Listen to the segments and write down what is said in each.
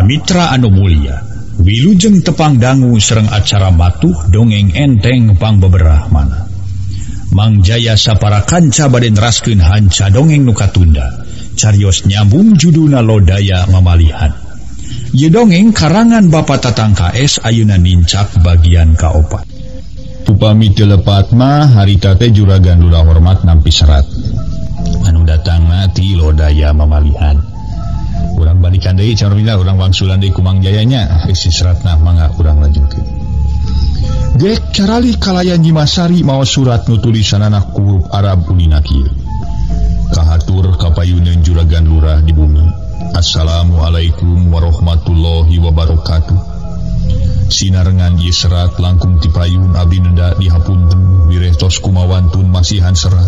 Mitra anu mulia, wilujeng tepang dangu sareng acara matuh dongeng enteng pangbeberah mana. Mang Jaya sapara kanca bade neraskeun hanca dongeng nu katunda. Carios nyambung judulna Lodaya Mamalihan. Ieu dongeng karangan Bapak Tatang KS ayeuna nincak bagian kaopat. Upami teu lepat mah harita teh juragan lurah hormat nampi serat. Anu datangna ti Lodaya Mamalihan. Urang balikan deui carmila urang wangsulan deui ku Mang Jayanya isi seratna mangga urang lanjutkeun. Gek carali kalayan Nyimasari mawa surat nu tulisanana ku huruf Arab unina kieu. Kahatur kapayuneun juragan lurah di bumi. Assalamualaikum warahmatullahi wabarakatuh. Sinarengan ieu serat langkung ti payun abdi nenda dihapunten wireh tos kumawantun masihan serat.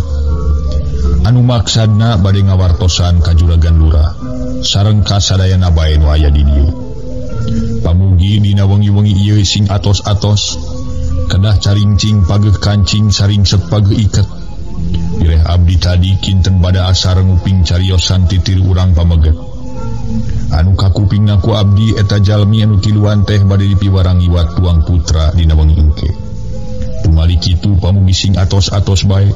Anu maksadna bade ngawartosan ka juragan lurah sareng kasadayana bae nu aya di dieu. Pamugi dina wengi-wengi ieu sing atos-atos kedah caringcing pageuh kancing saringsep pageuh iket. Bireh abdi tadi kinten bada asar nguping cariosan titir urang pameget. Anu kakupingna ku abdi eta jalmi anu tiluan teh bade dipiwarang iwat tuang putra dina wengi engke. Tumali kitu pamugi sing atos-atos bae.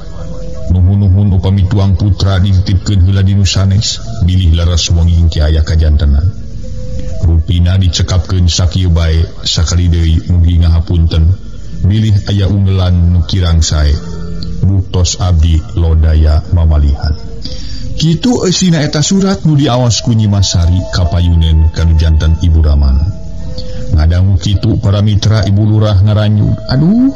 Nuhun-nuhun upami tuang putra dititipkeun heula di nu sanes, bilih leres wengi engke aya kajantenan. Rupina dicekapkeun sakieu bae, sakali deui mugi ngahapunten, bilih aya unggelan nu kirang sae. Buktos abdi Lodaya Mamalihan. Kitu eusina eta surat nu diaos ku Nyimasari kapayuneun kanu janten Ibu Ramana. Ngadangu kitu para mitra Ibu Lurah ngaranyu. Aduh,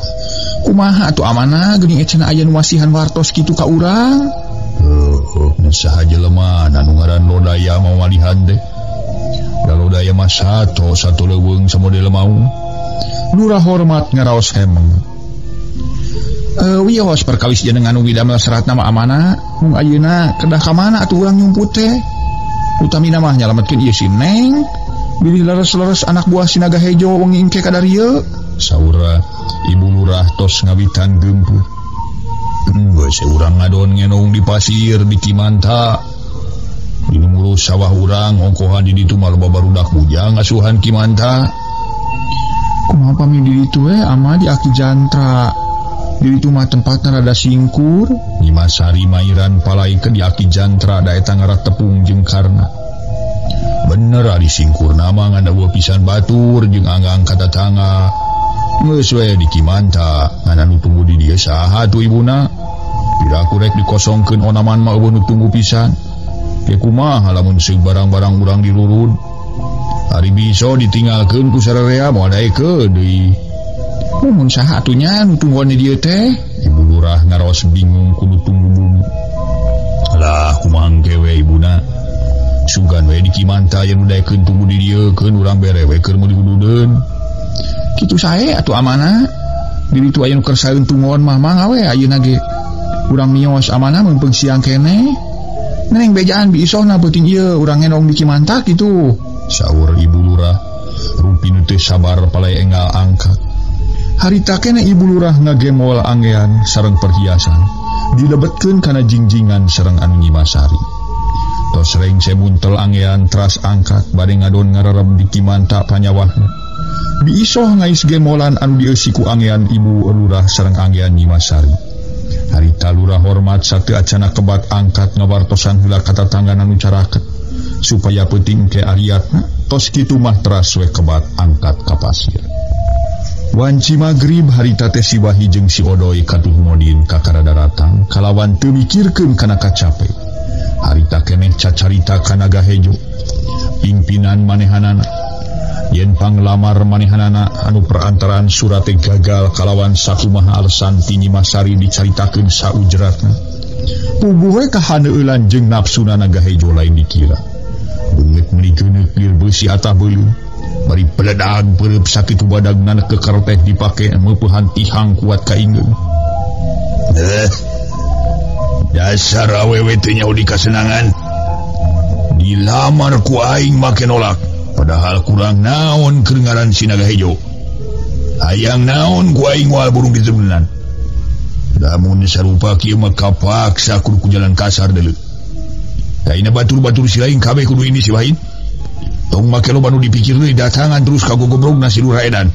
kumaha atuh amana geuning cenah aya nu masihan wartos kitu ka urang. Heuh, nu saha jelema anu ngaran Lodaya Mamalihan teh. Da Lodaya mah sato satu leuweung samodel mau. Lurah hormat ngaraos hemeng. Wios perkawis jeneng anu widamel seratna mah amana, mung ayeuna kedah ka mana atuh urang nyumput teh. Utamina mah nyalametkeun ieu si Neng. Bilih leres-leres anak buah Sinaga Hejo wengi engke ka darieu. Saura Ibu Lurah tos ngawitan geumpeuh. Geus urang ngadon ngenong di pasir di Kimanta. Di ngurus sawah urang ongkohan di ditu mah loba barudak bujang ngasuhan Kimanta. Kumaha pami di ditu we ama di Aki Jantra. Di ditu mah tempatna rada singkur. Nyimasari mairan palaikeun di Aki Jantra da eta ngarat tepung jeung karna. Bener ari singkur nama ngan eueuh pisan batur jeung anggang ka tatangga. Geus we di Kimanta ngan anu tunggu di dieu saha tuh ibuna. Piraku rek dikosongkeun onaman mah eueuh nu tunggu pisan. Ke kumaha lamun seung barang-barang urang dirurud. Ari biso ditinggalkeun ku sararea moal daekeun deui. Mun saha atuh nya nu tungguan di dieu teh? Ibu Lurah ngaraos bingung ku nu tunggu bumi. Lah kumaha engke we ibuna. Sugan we di Kimanta yen daekeun tunggu di dieu keun urang bere we keur meuli hududeun. Kitu sae atuh amana. Di ditu aya nu kersaeun tungguan mah mangga we ayeuna ge. Urang mios amana meungpeung siang keneh. Neng bejaan biisohna peuting ieu urang ngendong di Kimanta kitu. Saur Ibu Lurah rupina teh sabar palai enggal angkat. Harita keneh Ibu Lurah ngagemol angean sareng perhiasan dilebetkeun kana jingjingan sareng anu Nyimasari. Tos rengse buntel angean teras angkat bade ngadon ngarerem di Kimanta panyawahna. Biisoh ngais gemolan anu dieusi ku angean Ibu Lurah sareng angean Nyimasari. Harita Lurah hormat sateu acana kebat angkat ngawartosan heula ka tatangga anu caraket supaya peuting ke ariatna tos kitu mah teras we kebat angkat ka pasir. Wanci magrib harita teh si Wahi jeung si Odoy katuh modin ka karadaratang kalawan teu mikirkeun kana kacape. Harita keneh cacarita ka Naga Hejo. Pimpinan manehanana yen panglamar manehanana anu perantaraan surate gagal kalawan sakumaha alasan ti Nyimasari dicaritakeun saujratna. Puguh we kahaneulan jeung nafsuna Naga Hejo lain dikira. Beungeut meuni geuneuk lir beusi atah beuleum. Bari peledag pereup sakitu badagna keker teh dipake meupehan tihang kuat kainggeung. Dasar awewe teu nyaho dikasenangan. Dilamar ku aing make nolak. Padahal kurang naon keur ngaran si Naga Hejo. Hayang naon ku aing moal burung ditemenan. Lamun sarupa kieu mah kapaksa kudu ku jalan kasar deuleu. Kaina batur-batur si lain kabeh kudu ini si Wahid. Tong make loba nu dipikir deui datangan terus ka gogobrogna si Lurah Edan.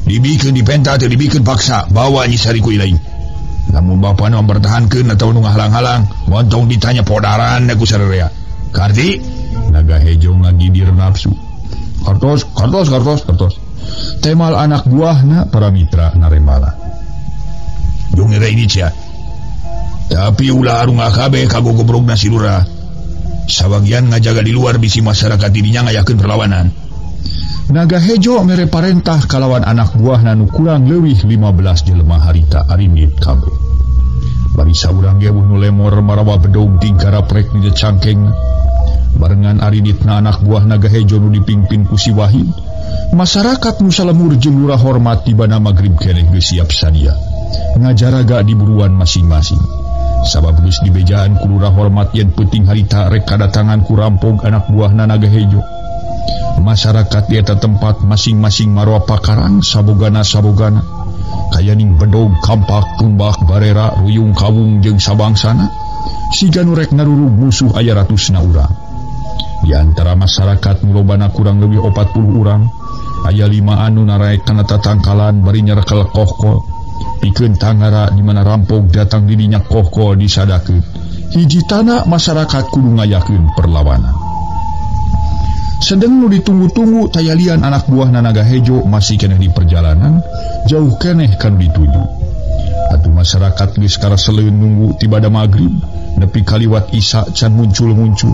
Dibikeun dipenta teu dibikeun paksa, bawa Nyi Sari ku ilaing. Lamun bapa nu mempertahankeun atawa nu ngahalang-halang, montong ditanya podaran ku sararea. Karti Naga Hejo ngagidir nafsu. Kartos, kartos, kartos, kartos. Temal anak buahna para mitra naremala. Jung ini cia. Tapi ulah arung kabeh ka gogobrogna si Lurah. Sabagian ngajaga di luar bisi masyarakat dirinya ngayakeun perlawanan. Naga Hejo mere parentah kalawan anak buahna nu kurang leuwih 15 jelema harita arinit kabeh. Bari saurang ge nu lemor marawa bedog tingkara prek di cangkeng. Barengan arinitna anak buah Naga Hejo nu dipingpin ku si Wahid. Masyarakat nu salemur jeung lurah hormat tibana magrib keneh geus siap sadia. Ngajaraga di buruan masing-masing. Sabab geus dibejaan ku lurah hormat yen peuting harita rek kadatangan ku rampog anak buahna Naga Hejo. Masyarakat di eta tempat masing-masing marwa pakarang sabogana-sabogana. Kayaning bedog, kampak, tumbak, barera, ruyung, kawung jeung sabangsana. Siga nu rek ngarurug musuh aya ratusna urang. Di antara masyarakat nu lobana kurang leuwih 40 urang, aya 5 anu naraek kana tatangkalan bari nyarekel kohkol. Pikeun tangara di mana rampog datang dirinya kohkol disadakeun. Hiji tanah masyarakat kudu ngayakeun perlawanan. Sedeng nu ditunggu-tunggu tayalian anak buah Naga Hejo masih keneh di perjalanan, jauh keneh kan dituju. Atuh masyarakat geus karaseleun nunggu tibada magrib, nepi kaliwat isya can muncul-muncul.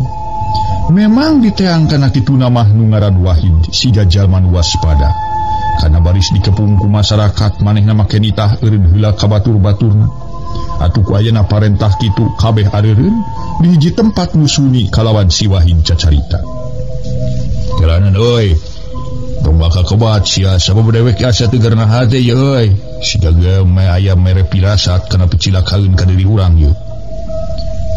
Memang diteang kana kitu mah nu ngaran Wahid siga jalma nu waspada. Kana baris dikepung ku masyarakat manehna make nitah eureun heula ka batur-baturna. Atuh ku ayeuna parentah kitu kabeh areureun di hiji tempat nu sunyi kalawan si Wahid cacarita. Jalanan euy. Tong bakal kebat sia sabab dewek asa teu garna hate ye euy. Siga ge aya mere pirasat kana picilakaeun ka diri urang ieu.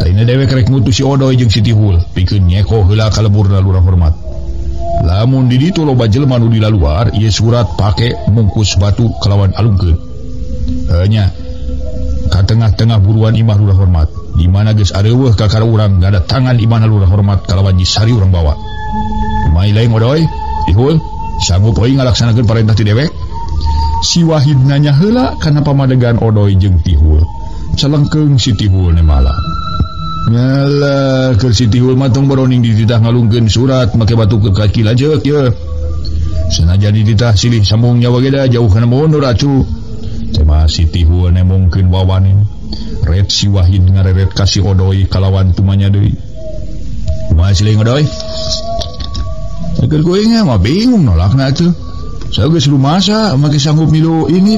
Taina dewek rek ngutus si Odoy jeung si Tihul pikeun nyeko heula ka leburna lurah hormat. Lamun di ditu loba jelema nu di laluar ieu surat pake mungkus batu kalawan alungkeun. Nya ka tengah-tengah buruan imah lurah hormat di mana geus areuweuh ka kara urang ngadatangan imahna lurah hormat kalawan Nyi Sari urang bawa. Mai lain Odoy, Tihul, sanggup euy ngalaksanakeun parentah ti dewek? Si Wahid nanya heula kana pamadegan Odoy jeung Tihul. Celengkeung si Tihul nemala. Ngalah keur si Tihul mah tong boroning dititah ngalungkeun surat make batu ke kaki lanceuk ye. Sanajan dititah silih sambung nyawa ge da jauh kana mundur atuh. Tema si Tihul nemongkeun wawanin. Ret si Wahid ngareret ka si Odoy kalawan tumanya deui. Kumaha si Odoy? Keur kuing mah bingung nolakna atuh. Sageus rumasa make sanggup milu ini.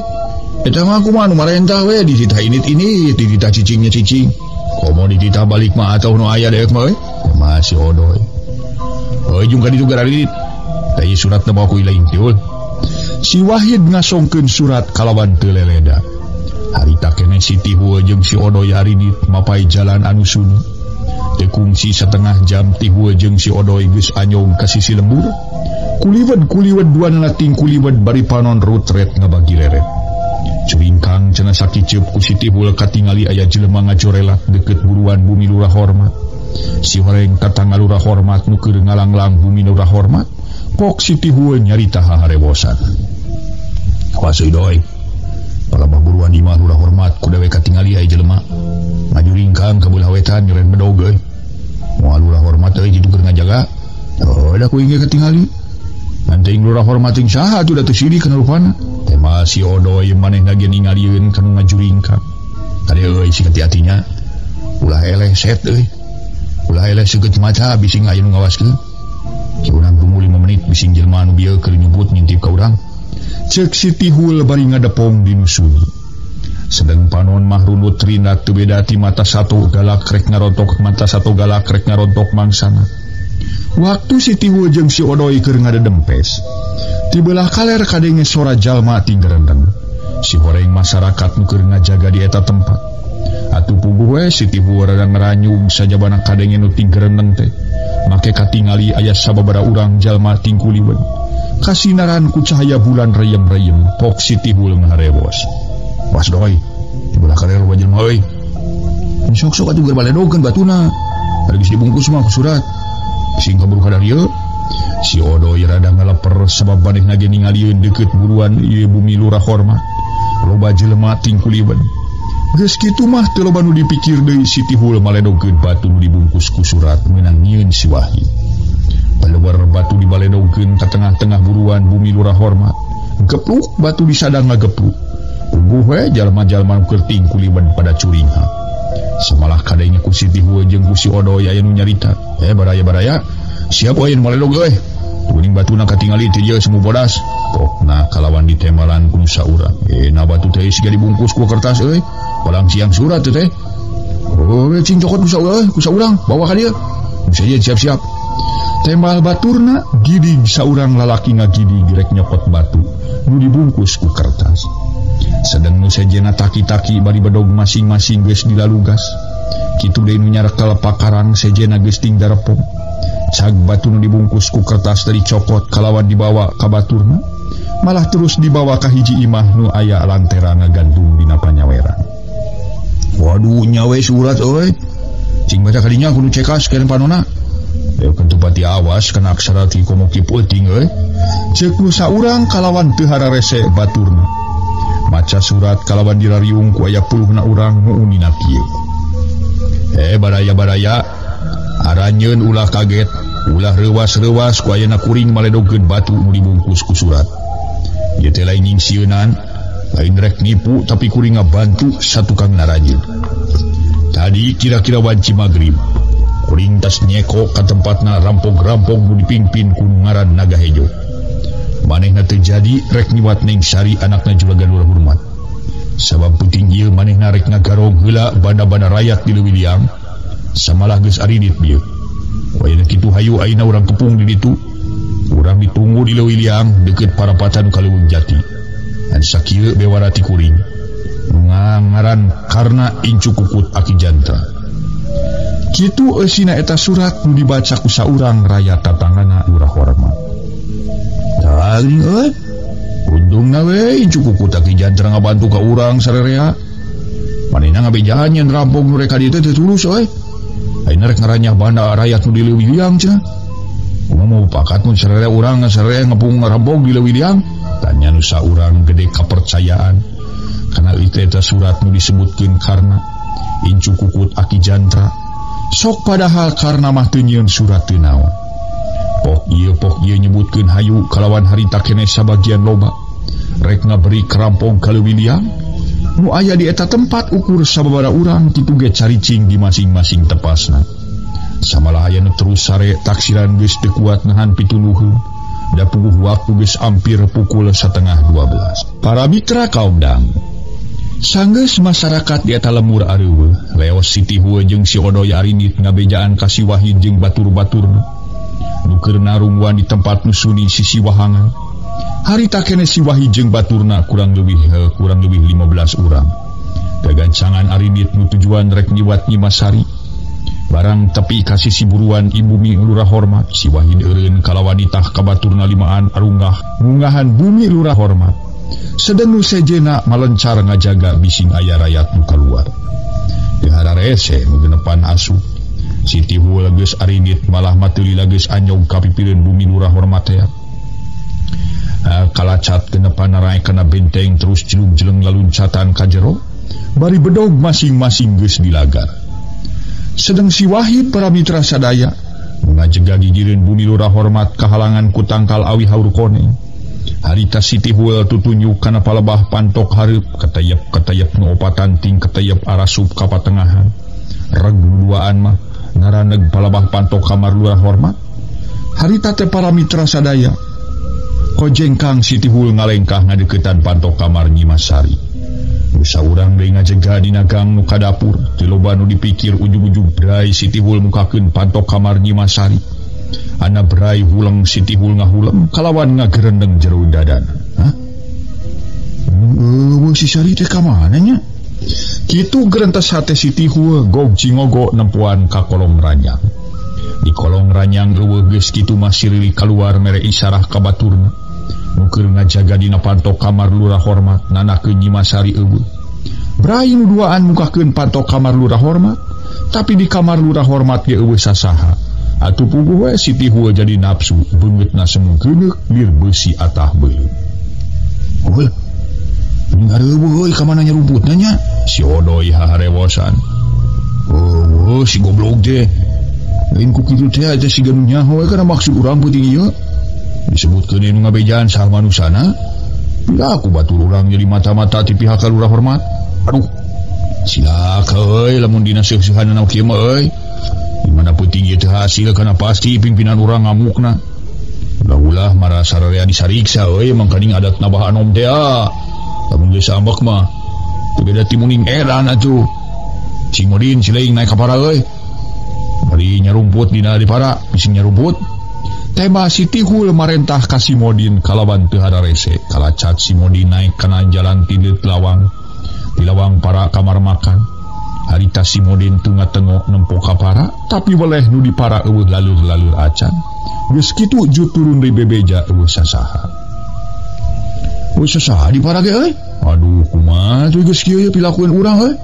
Eta mah kumaha nu marentah we dititah init ini, dititah cicingnya cicing. Komo dititah balik mah atau nu aya dewek mah euy. Kumaha si Odoy. Euy jeung ka ditu gararit. Tah ieu suratna bawa ku ilaing Tiul. Si Wahid ngasongkeun surat kalawan teu leleda. Harita keneh si Tihul jeung si Odoy arinit mapai jalan anu sunyi. Teu kungsi setengah jam Tihul jeung si Odoy geus anyong ka sisi lembur. Kuliwed-kuliwed duanana ting kuliwed bari panon rutret ngabagi leret. Curingkang cenah sakiceup ku si Tihul katingali aya jelema ngajorelat deukeut buruan bumi lurah hormat. Si horeng tatangga lurah hormat nu keur ngalanglang bumi lurah hormat. Pok si Tihul nyarita haharewosan. Awas euy Doy. Palabah buruan imah lurah hormat ku dewek katingali aya jelema ngajuringkang ka beulah wetan nyeren bedog euy. Moal lurah hormat euy kitu keur ngajaga. Oh, da kuing ge katingali. Ngan lurah hormat ting saha atuh da teu siri kana rupana. Tema si Odoy manehna ge ningalieun ka nu ngajuringkang. Kade euy si hati-hatinya. Ulah eleh set euy. Ulah eleh seukeut mata bising aya nu ngawaskeun. Si urang tunggu 5 menit bising jelema anu bieu keur nyumput ngintip ka urang. Ceuk si Tihul bari ngadepong di nu sunyi. Sedeng panon mah runut rinat teu beda ti mata satu galak rek ngarontok mata satu galak rek ngarontok mangsana. Waktu si Tihul jeung si Odoy keur ngadedempes, ti beulah kaler kadenge sora jalma tinggerendeng. Si horeng masyarakat nu keur ngajaga di eta tempat. Atuh puguh we si Tihul rada ngeranyug sajabana kadenge nu tinggerendeng teh. Make katingali aya sababaraha urang jalma tingkuliweun. Kasinaran ku cahaya bulan reyem-reyem, pok si Tihul ngaharewos. Was Doy, di belah kaler loba jelema euy. Sok-sok atuh geus baledogeun batuna. Ari geus dibungkus mah ku surat. Sing kaburu ka dieu. Si Odoy rada ngaleper sabab manehna ge ningalieun deukeut buruan ieu bumi Lurah Hormat. Loba jelema tingkuliwen. Geus kitu mah teu loba nu dipikir deui si Tihul maledogkeun batu nu dibungkus ku surat meunang nyieun si Wahid. Palewar batu dibaledogkeun ka tengah-tengah buruan bumi Lurah Hormat. Gepluk batu disadang ngagepluk. Puguh we jalma-jalma nu keur tingkuliwen pada curingha. Samalah kadenge ku si Tihul jeung ku si Odoy aya nu nyarita. Baraya-baraya, siap euy nu maledog euy. Kuning batuna katingali ti dieu semu bodas. Pokna kalawan ditembalan ku nu saurang. Na batu teh siga dibungkus ku kertas euy. Palang siang surat teh. Oh, cing cokot ku saurang, ku saurang bawa ka dieu. Saja siap-siap. Tembal baturna gidig saurang lalaki ngagidig rek nyokot batu nu dibungkus ku kertas. Sedang nu sejenna taki-taki bari bedog masing-masing geus dilalugas. Kitu deui nu nyarekel pakarang sejenna geus ting darepong. Cag batu nu dibungkus ku kertas dari cokot kalawan dibawa ka baturna, malah terus dibawa ka hiji imah nu aya lantera ngagantung dina panyaweran. Waduh, nyawe surat euy. Cing baca kadinya kudu cekas keren panona. Deuk kentu pati awas kana aksara ti komo ki peuting euy. Ceuk nu saurang kalawan teu hararese baturna. Maca surat kalawan dirariung ku aya puluhna urang nu unina kieu. Baraya-baraya, aranyeun ulah kaget, ulah reuwas-reuwas ku ayeuna kuring maledogkeun batu nu dibungkus ku surat. Ieu teh lain nyingsieunan, lain rek nipu tapi kuring ngabantu satukang naranyeun. Tadi kira-kira wanci magrib, kuring tas nyeko ka tempatna rampog-rampog nu dipimpin ku ngaran Naga Hejo. Manehna teu jadi rek nyiwat Neng Sari anakna juragan Lurah Hormat. Sabab penting ieu manehna rek ngagarong heula banda-banda rakyat di Leuwi Liang. Samalah geus aridit bieu. Wayahna kitu hayu ayeuna urang kepung di ditu. Urang ditunggu di Leuwi Liang deukeut parapatan ka Leuweung Jati. Dan sakieu bewara ti kuring. Nu ngaran karna incu kukut aki jantra. Kitu eusina eta surat nu dibaca ku saurang raya tatangana Lurah Hormat. Daling euy. Untungna we incu kukut aki jantra ngabantu ka urang sarerea. Manehna ngabejaan nyen rampong nu rek ka dieu teh tulus euy. Ayeuna rek ngaranyah banda rakyat nu di Leuwi Liang cenah. Kumaha mau pakat mun sarerea urang sarerea ngepung ngarampong di Leuwi Liang? Tanya nu saurang gede kapercayaan. Kana ieu eta surat nu disebutkeun karna incu kukut aki jantra. Sok padahal karna mah teu nyieun surat teu naon. Pok ieu nyebutkeun hayu kalawan harita keneh sabagian loba. Rek ngaberi kerampong ka Leuwi Liang. Nu aya di eta tempat ukur sababaraha urang kitu ge caricing di masing-masing tepasna. Samalah aya nu terus sare taksiran geus teu kuat nahan pituluheun. Da puguh waktu geus ampir pukul 11:30. Para mitra kaum dang. Sanggeus masyarakat di eta lemur areuweuh, leos Siti Hue jeung si Odoy arinit ngabejaan ka si Wahid jeung batur-baturna. Nu keur narungguan di tempat nu sunyi sisi wahangan. Harita kene si Wahid jeung baturna kurang lebih 15 urang. Gagancangan arinit nu tujuan rek nyiwat Nyi Masari. Barang tepi ka sisi buruan ibumi Lurah Hormat, si Wahid eureun kalawan ditah ka baturna limaan arunggah ngungahan bumi Lurah Hormat. Sedeng nu sejena malencar ngajaga bising aya rayat nu kaluar. Teu hararese nu genepan asup. Siti Hue geus arinit malah mateuli geus anyog ka pipireun bumi Lurah Hormat teh. Kalacat genepan naraek kana benteng terus jelung-jeleng laluncatan ka jero, bari bedog masing-masing geus dilagar. Sedeng si Wahid para mitra sadaya ngajega gigireun bumi Lurah Hormat kahalangan ku tangkal awi haur koneng. Harita Siti Hue tutunjuk kana palebah pantok hareup ketayep-ketayep nu opatan ting ketayep arasup ka patengahan. Reg duaan mah ngaraneg palebah pantok kamar Lurah Hormat. Harita teh para mitra sadaya kojengkang Siti Hue ngalengkah ngadeukeutan pantok kamar Nyi Masari. Nu saurang deui ngajega dina gang nu ka dapur, teu loba nu dipikir ujug-ujug brai Siti Hue mukakeun pantok kamar Nyi Masari. Ana brai huleng Siti Hue ngahuleng kalawan ngagerendeng jero dadana. Hah? Eueuh si Sari teh ka mana nya? Kitu gerentes hate Siti Hue gog cingogo nempuan ka kolong ranyang. Di kolong ranyang eueuh geus kitu mah sirili kaluar mere isarah ka baturna. Nu keur ngajaga dina pantok kamar Lurah Hormat nanakeun Nyi Masari eueuh. Brai nu duaan mukakeun pantok kamar Lurah Hormat, tapi di kamar Lurah Hormat ge eueuh sasaha. Atuh puguh we si Tihul jadi nafsu beungeutna semu geuneuk lir beusi atah beuleum. Heuh. Ngareuweuh euy ka mana nyarumputna nya? Si Odoy haharewosan. Oh, si goblok teh. Lain ku kitu teh eta siga nu nyaho we kana maksud urang peuting ieu. Disebutkeun nu ngabejaan saha manusana. Bila aku batur urang jadi mata-mata ti pihak ka lurah hormat. Aduh. Cilaka euy lamun dina seuh-seuhan kieu mah euy. Di mana peuting ieu teh hasil kana pasti pimpinan urang ngamukna. Ulah-ulah mara sararea disariksa euy mangkaning adat nabah anom teh ah. Lamun geus ambek mah teu beda ti muning edan atuh. Cing Modin sileing naik ka para euy. Bari nyarumput dina di para, bising nyarumput. Tema si Tihul marentah ka si Modin kalawan teu hararese. Kalacat si Modin naik kana jalan ti lawang. Di lawang para kamar makan. Harita si Modin teu ngatengok nempo ka para, tapi weleh nu di para eueuh lalur-lalur acan. Geus kitu jut turun deui bebeja eueuh sasaha. Eueuh sasaha di para ge euy. Aduh kumaha tuh geus kieu pilakueun urang euy.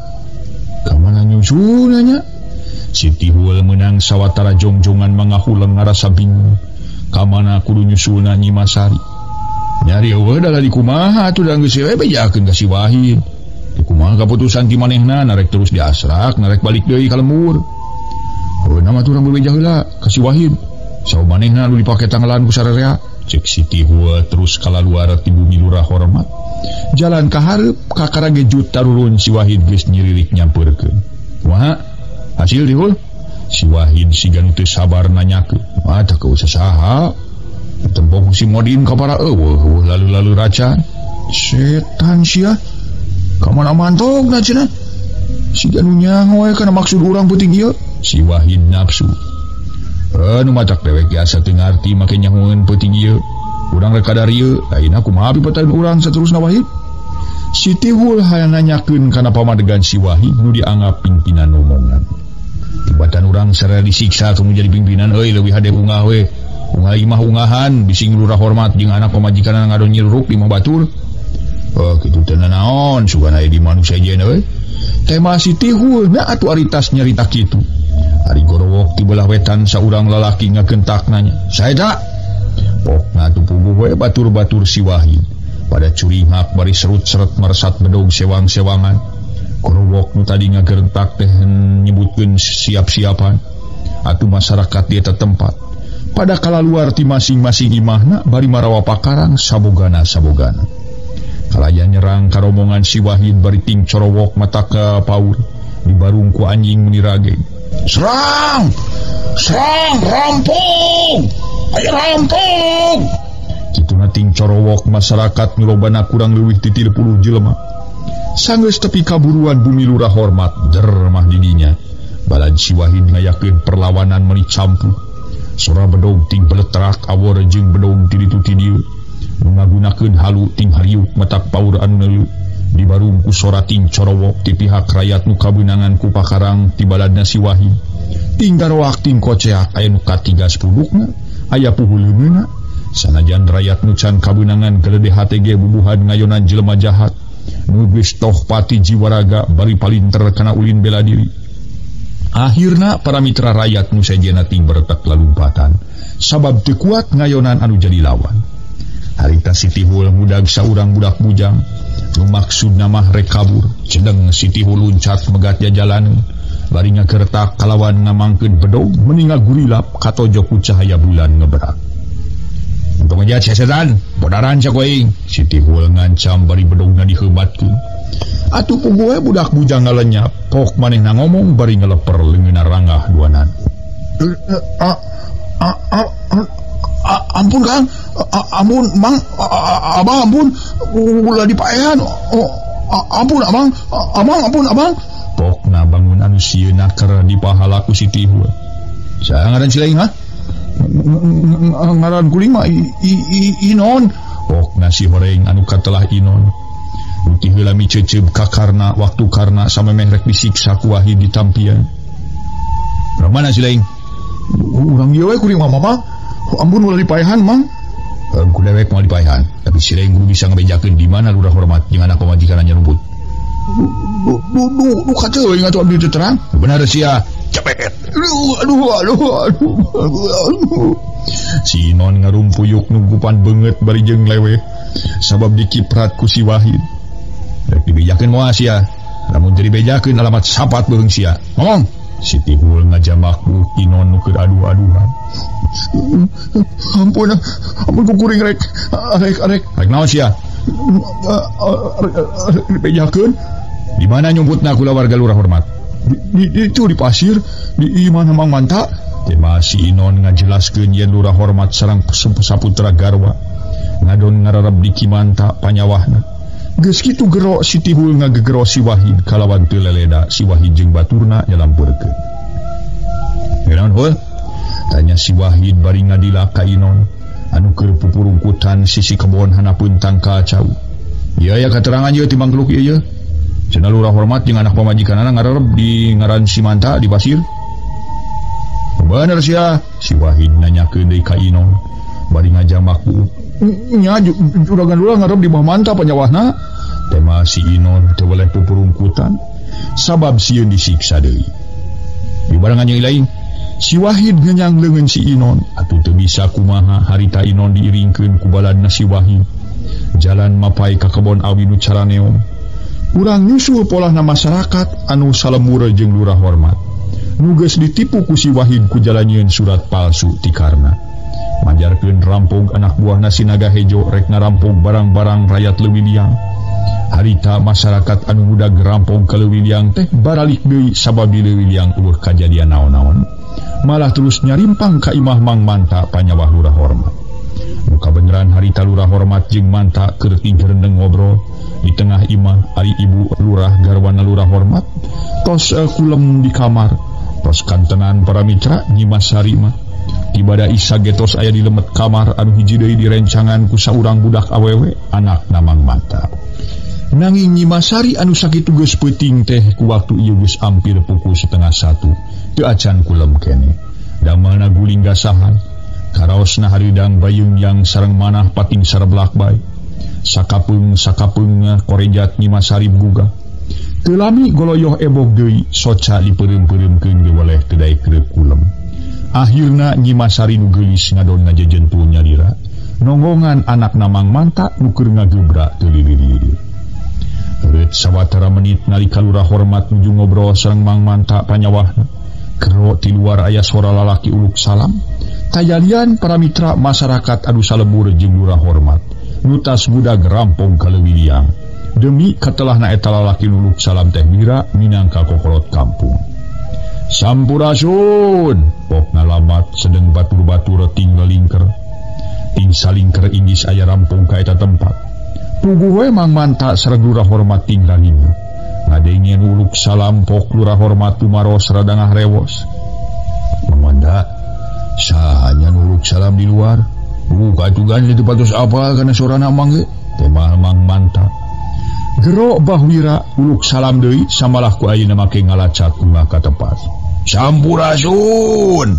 Ka mana nyusulna nya? Si Tihul meunang sawatara jongjongan mangahuleng ngarasa bingung. Ka mana kudu nyusulna Nyi Masari? Nyari eueuh da di kumaha atuh da geus we bejakeun ka si Wahid. Di kumaha kaputusan ti manehna narek terus diasrak, narek balik deui ka lembur. Heuh nama tuh urang bebeja heula ka si Wahid. Saur manehna nu dipake tanggalan ku sararea. Cek si Tihul terus kalaluar ti bumi lurah hormat. Jalan ka hareup kakara gejut tarurun si Wahid geus nyiririk nyampeurkeun. Kumaha? Hasil Tihul? Si Wahid siga nu teu sabar nanyakeun. Mah teu usah saha. Ditempok si Modin ka para eueuh lalu-lalu racan. Setan sia. Ka mana mantogna cenah? Siga nu nyaho we kana maksud urang peuting ieu. Si Wahid nafsu. Nu matak dewek biasa teu ngarti make nyahoeun peuting ieu. Urang rek kadar ieu, lain kumaha pipataeun urang saterusna Wahid. Si Tihul hayang nanyakeun kana pamadegan si Wahid nu dianggap pimpinan omongan. Tibatan urang sararea disiksa kudu jadi pimpinan euy leuwih hade ungah we. Ungah imah ungahan bising lurah hormat jeung anak pamajikanna ngadon nyiruruk di imah batur. Oh kitu teh naon sugan aya di manusia jeun euy. Tema si Tihul na atuh aritas nyarita kitu. Ari gorowok ti belah wetan saurang lalaki ngagentak nanya. Saeta? Pokna atuh puguh we batur-batur si Wahid. Pada curingak bari serut-seret meresat bedog sewang-sewangan. Gorowok nu tadi ngagerentak teh nyebutkeun siap-siapan. Atuh masyarakat di eta tempat. Pada kalaluar ti masing-masing imahna bari marawa pakarang sabogana-sabogana. Kalaya nyerang karomongan si Wahid bari ting corowok mata ka paur dibarung ku anjing menirage. Serang! Serang! Rampung! Ayo rampung! Kituna ting corowok masyarakat nu lobana kurang leuwih ti 30 jelema. Sanggeus tepi kaburuan bumi lurah hormat der mah didinya. Balad si Wahid ngayakeun perlawanan meuni campuh. Sora bedog ting beletrak awor jeung bedog ti ditu ti dieu. Ngagunakeun halu ting hariuk matak paur anu neuleuh. Dibarung ku sora ting corowok ti pihak rakyat nu kabeunangan ku pakarang ti baladna si Wahid. Ting garoak ting koceak aya nu katiga sepudukna, aya puhuleunna. Sanajan rakyat nu can kabeunangan geledeh hate ge bubuhan ngayonan jelema jahat. Nu geus toh pati jiwaraga bari palinter kana ulin bela diri. Akhirna para mitra rakyat nu sejenna ting beretak lalumpatan sabab teu kuat ngayonan anu jadi lawan. Harita si Tihul ngudag saurang budak bujang nu maksudna mah rek kabur. Cedeng si Tihul luncat megat jajalaneun bari ngagertak kalawan ngamangkeun bedog meni ngagurilap katojok ku cahaya bulan ngeberak. Untung aja sesetan bodaran cak aing. Si Tihul ngancam bari bedogna diheubatkeun. Atuh puguh we budak bujang ngalenyap pok manehna ngomong bari ngeleper leungeunna ranggah duanan. Ampun Kang, ampun Mang, abang ampun, ulah dipaehan. Ampun abang, abang ampun abang. Pokna bangun anu sieun keur dipahala ku si Tihul. Saha ngaran si lain ha? Ngaran kuring mah Inon. Pokna si horeng anu katelah Inon. Nu ti heula miceuceub ka karna waktu karna samemeh rek disiksa ku Wahid ditampian. Urang mana si lain? Urang ieu we kuring mah Mama. Ampun ulah dipaehan Mang. Ku dewek moal dipaehan, tapi si lain kudu bisa ngabejakeun di mana lurah hormat jeung anak pamajikanna nyarumput. Du du du kaceuing atuh abdi teu terang. Bener sia, cepet. Aduh aduh aduh aduh aduh. Si Inon ngarumpuyuk nunggupan beungeut bari jeung leweh sabab dikiprat ku si Wahid. Rek dibejakeun moal sia. Lamun teu dibejakeun alamat sapat beuheung sia. Ngomong. Si Tihul ngajamak buuk Inon nu keur adu-aduhan. Ampun, ampun ku kuring rek rek rek. Rek naon sia? Rek dibejakeun. Di mana nyumputna kula warga lurah hormat? Di itu di pasir, di imah Mang Manta. Tema si Inon ngajelaskeun yen lurah hormat sareng saputra garwa ngadon ngararab di Kimanta panyawahna. Geus kitu gero si Tihul ngagegero si Wahid kalawan teu leleda si Wahid jeung baturna nyalampeurkeun. Naon heuh? Tanya si Wahid bari ngadila ka Inon anu keur pupurungkutan sisi kebon hanapeun tangkal cau. Ieu aya katerangan ieu ti mangkluk ieu. Cenah lurah hormat jeung anak pamajikanana ngarareb di ngaran si Manta di pasir. Bener sia, si Wahid nanyakeun deui ka Inon bari ngajamak buuk. Nya juragan lurah ngarep di bawah Manta panyawahna. Tema si Inon teu weleh pupurungkutan sabab sieun disiksa deui. Di barengan jeung lain, si Wahid ngenyang leungeun si Inon atuh teu bisa kumaha harita Inon diiringkeun ku baladna si Wahid. Jalan mapai ka kebon awi nu caraneong. Urang nyusul polahna masyarakat anu salemur jeung lurah hormat. Nu geus ditipu ku si Wahid ku jalanyieun surat palsu ti Karna. Majarkeun rampog anak buahna si Naga Hejo rek ngarampog barang-barang rakyat Leuwi Liang. Harita masyarakat anu ngudag rampog ka Leuwi Liang teh baralik deui sabab di Leuwi Liang eueuh kajadian naon-naon. Malah terus nyarimpang ka imah Mang Manta panyawah lurah hormat. Nu kabeneran harita lurah hormat jeung Manta keur tingkerendeng ngobrol di tengah imah ari ibu lurah garwana lurah hormat tos kulem di kamar. Tos kantenan para mitra Nyimas Sari mah tibada Isa getos aya di lemet kamar anu hiji deui direncangan ku saurang budak awewe anakna Mang Manta. Nanging Nyimas Sari anu sakitu geus peuting teh ku waktu ieu geus ampir pukul 12:30 teu acan kulem keneh. Damelna guling gasahan karaosna haridang bayung yang sareng manah pating sareblak bae. Sakapeung-sakapeungna korejat Nyimas Sari gugah. Teu lami goloyoh ebog deui soca dipeureum-peureumkeun ge weleh teu daek reup kulem. Akhirna Nyimas Sari nu geulis ngadon ngajejentul nyalira. Nonggongan anakna Mang Manta nu keur ngagebra teu lilir-lilir. Reut sawatara menit nalika lurah hormat nuju ngobrol sareng Mang Manta panyawahna. Gero ti luar aya sora lalaki uluk salam. Kajalian para mitra masyarakat anu salebur jeung lurah hormat. Nu tas budag rampong ka Leuwi Liang. Demi katelahna eta lalaki nuluk salam teh Wira minangka kokolot kampung. Sampurasun, pokna lamat sedeng batur-batur tinggal lingker. Ting salingker inggis aya rampung ka eta tempat. Puguh we Mang Manta sareng lurah hormat tinggal lingker. Ngadengin uluk salam pok lurah hormat tumaros rada ngahrewos. Mang Manta, sahanya nuluk salam di luar. Buka tugan itu patos apa karena sorana mang ge? Tema Mang Manta. Gero Bah Wira uluk salam deui samalah ku ayeuna make ngalacak unggah ka tepat. Sampurasun.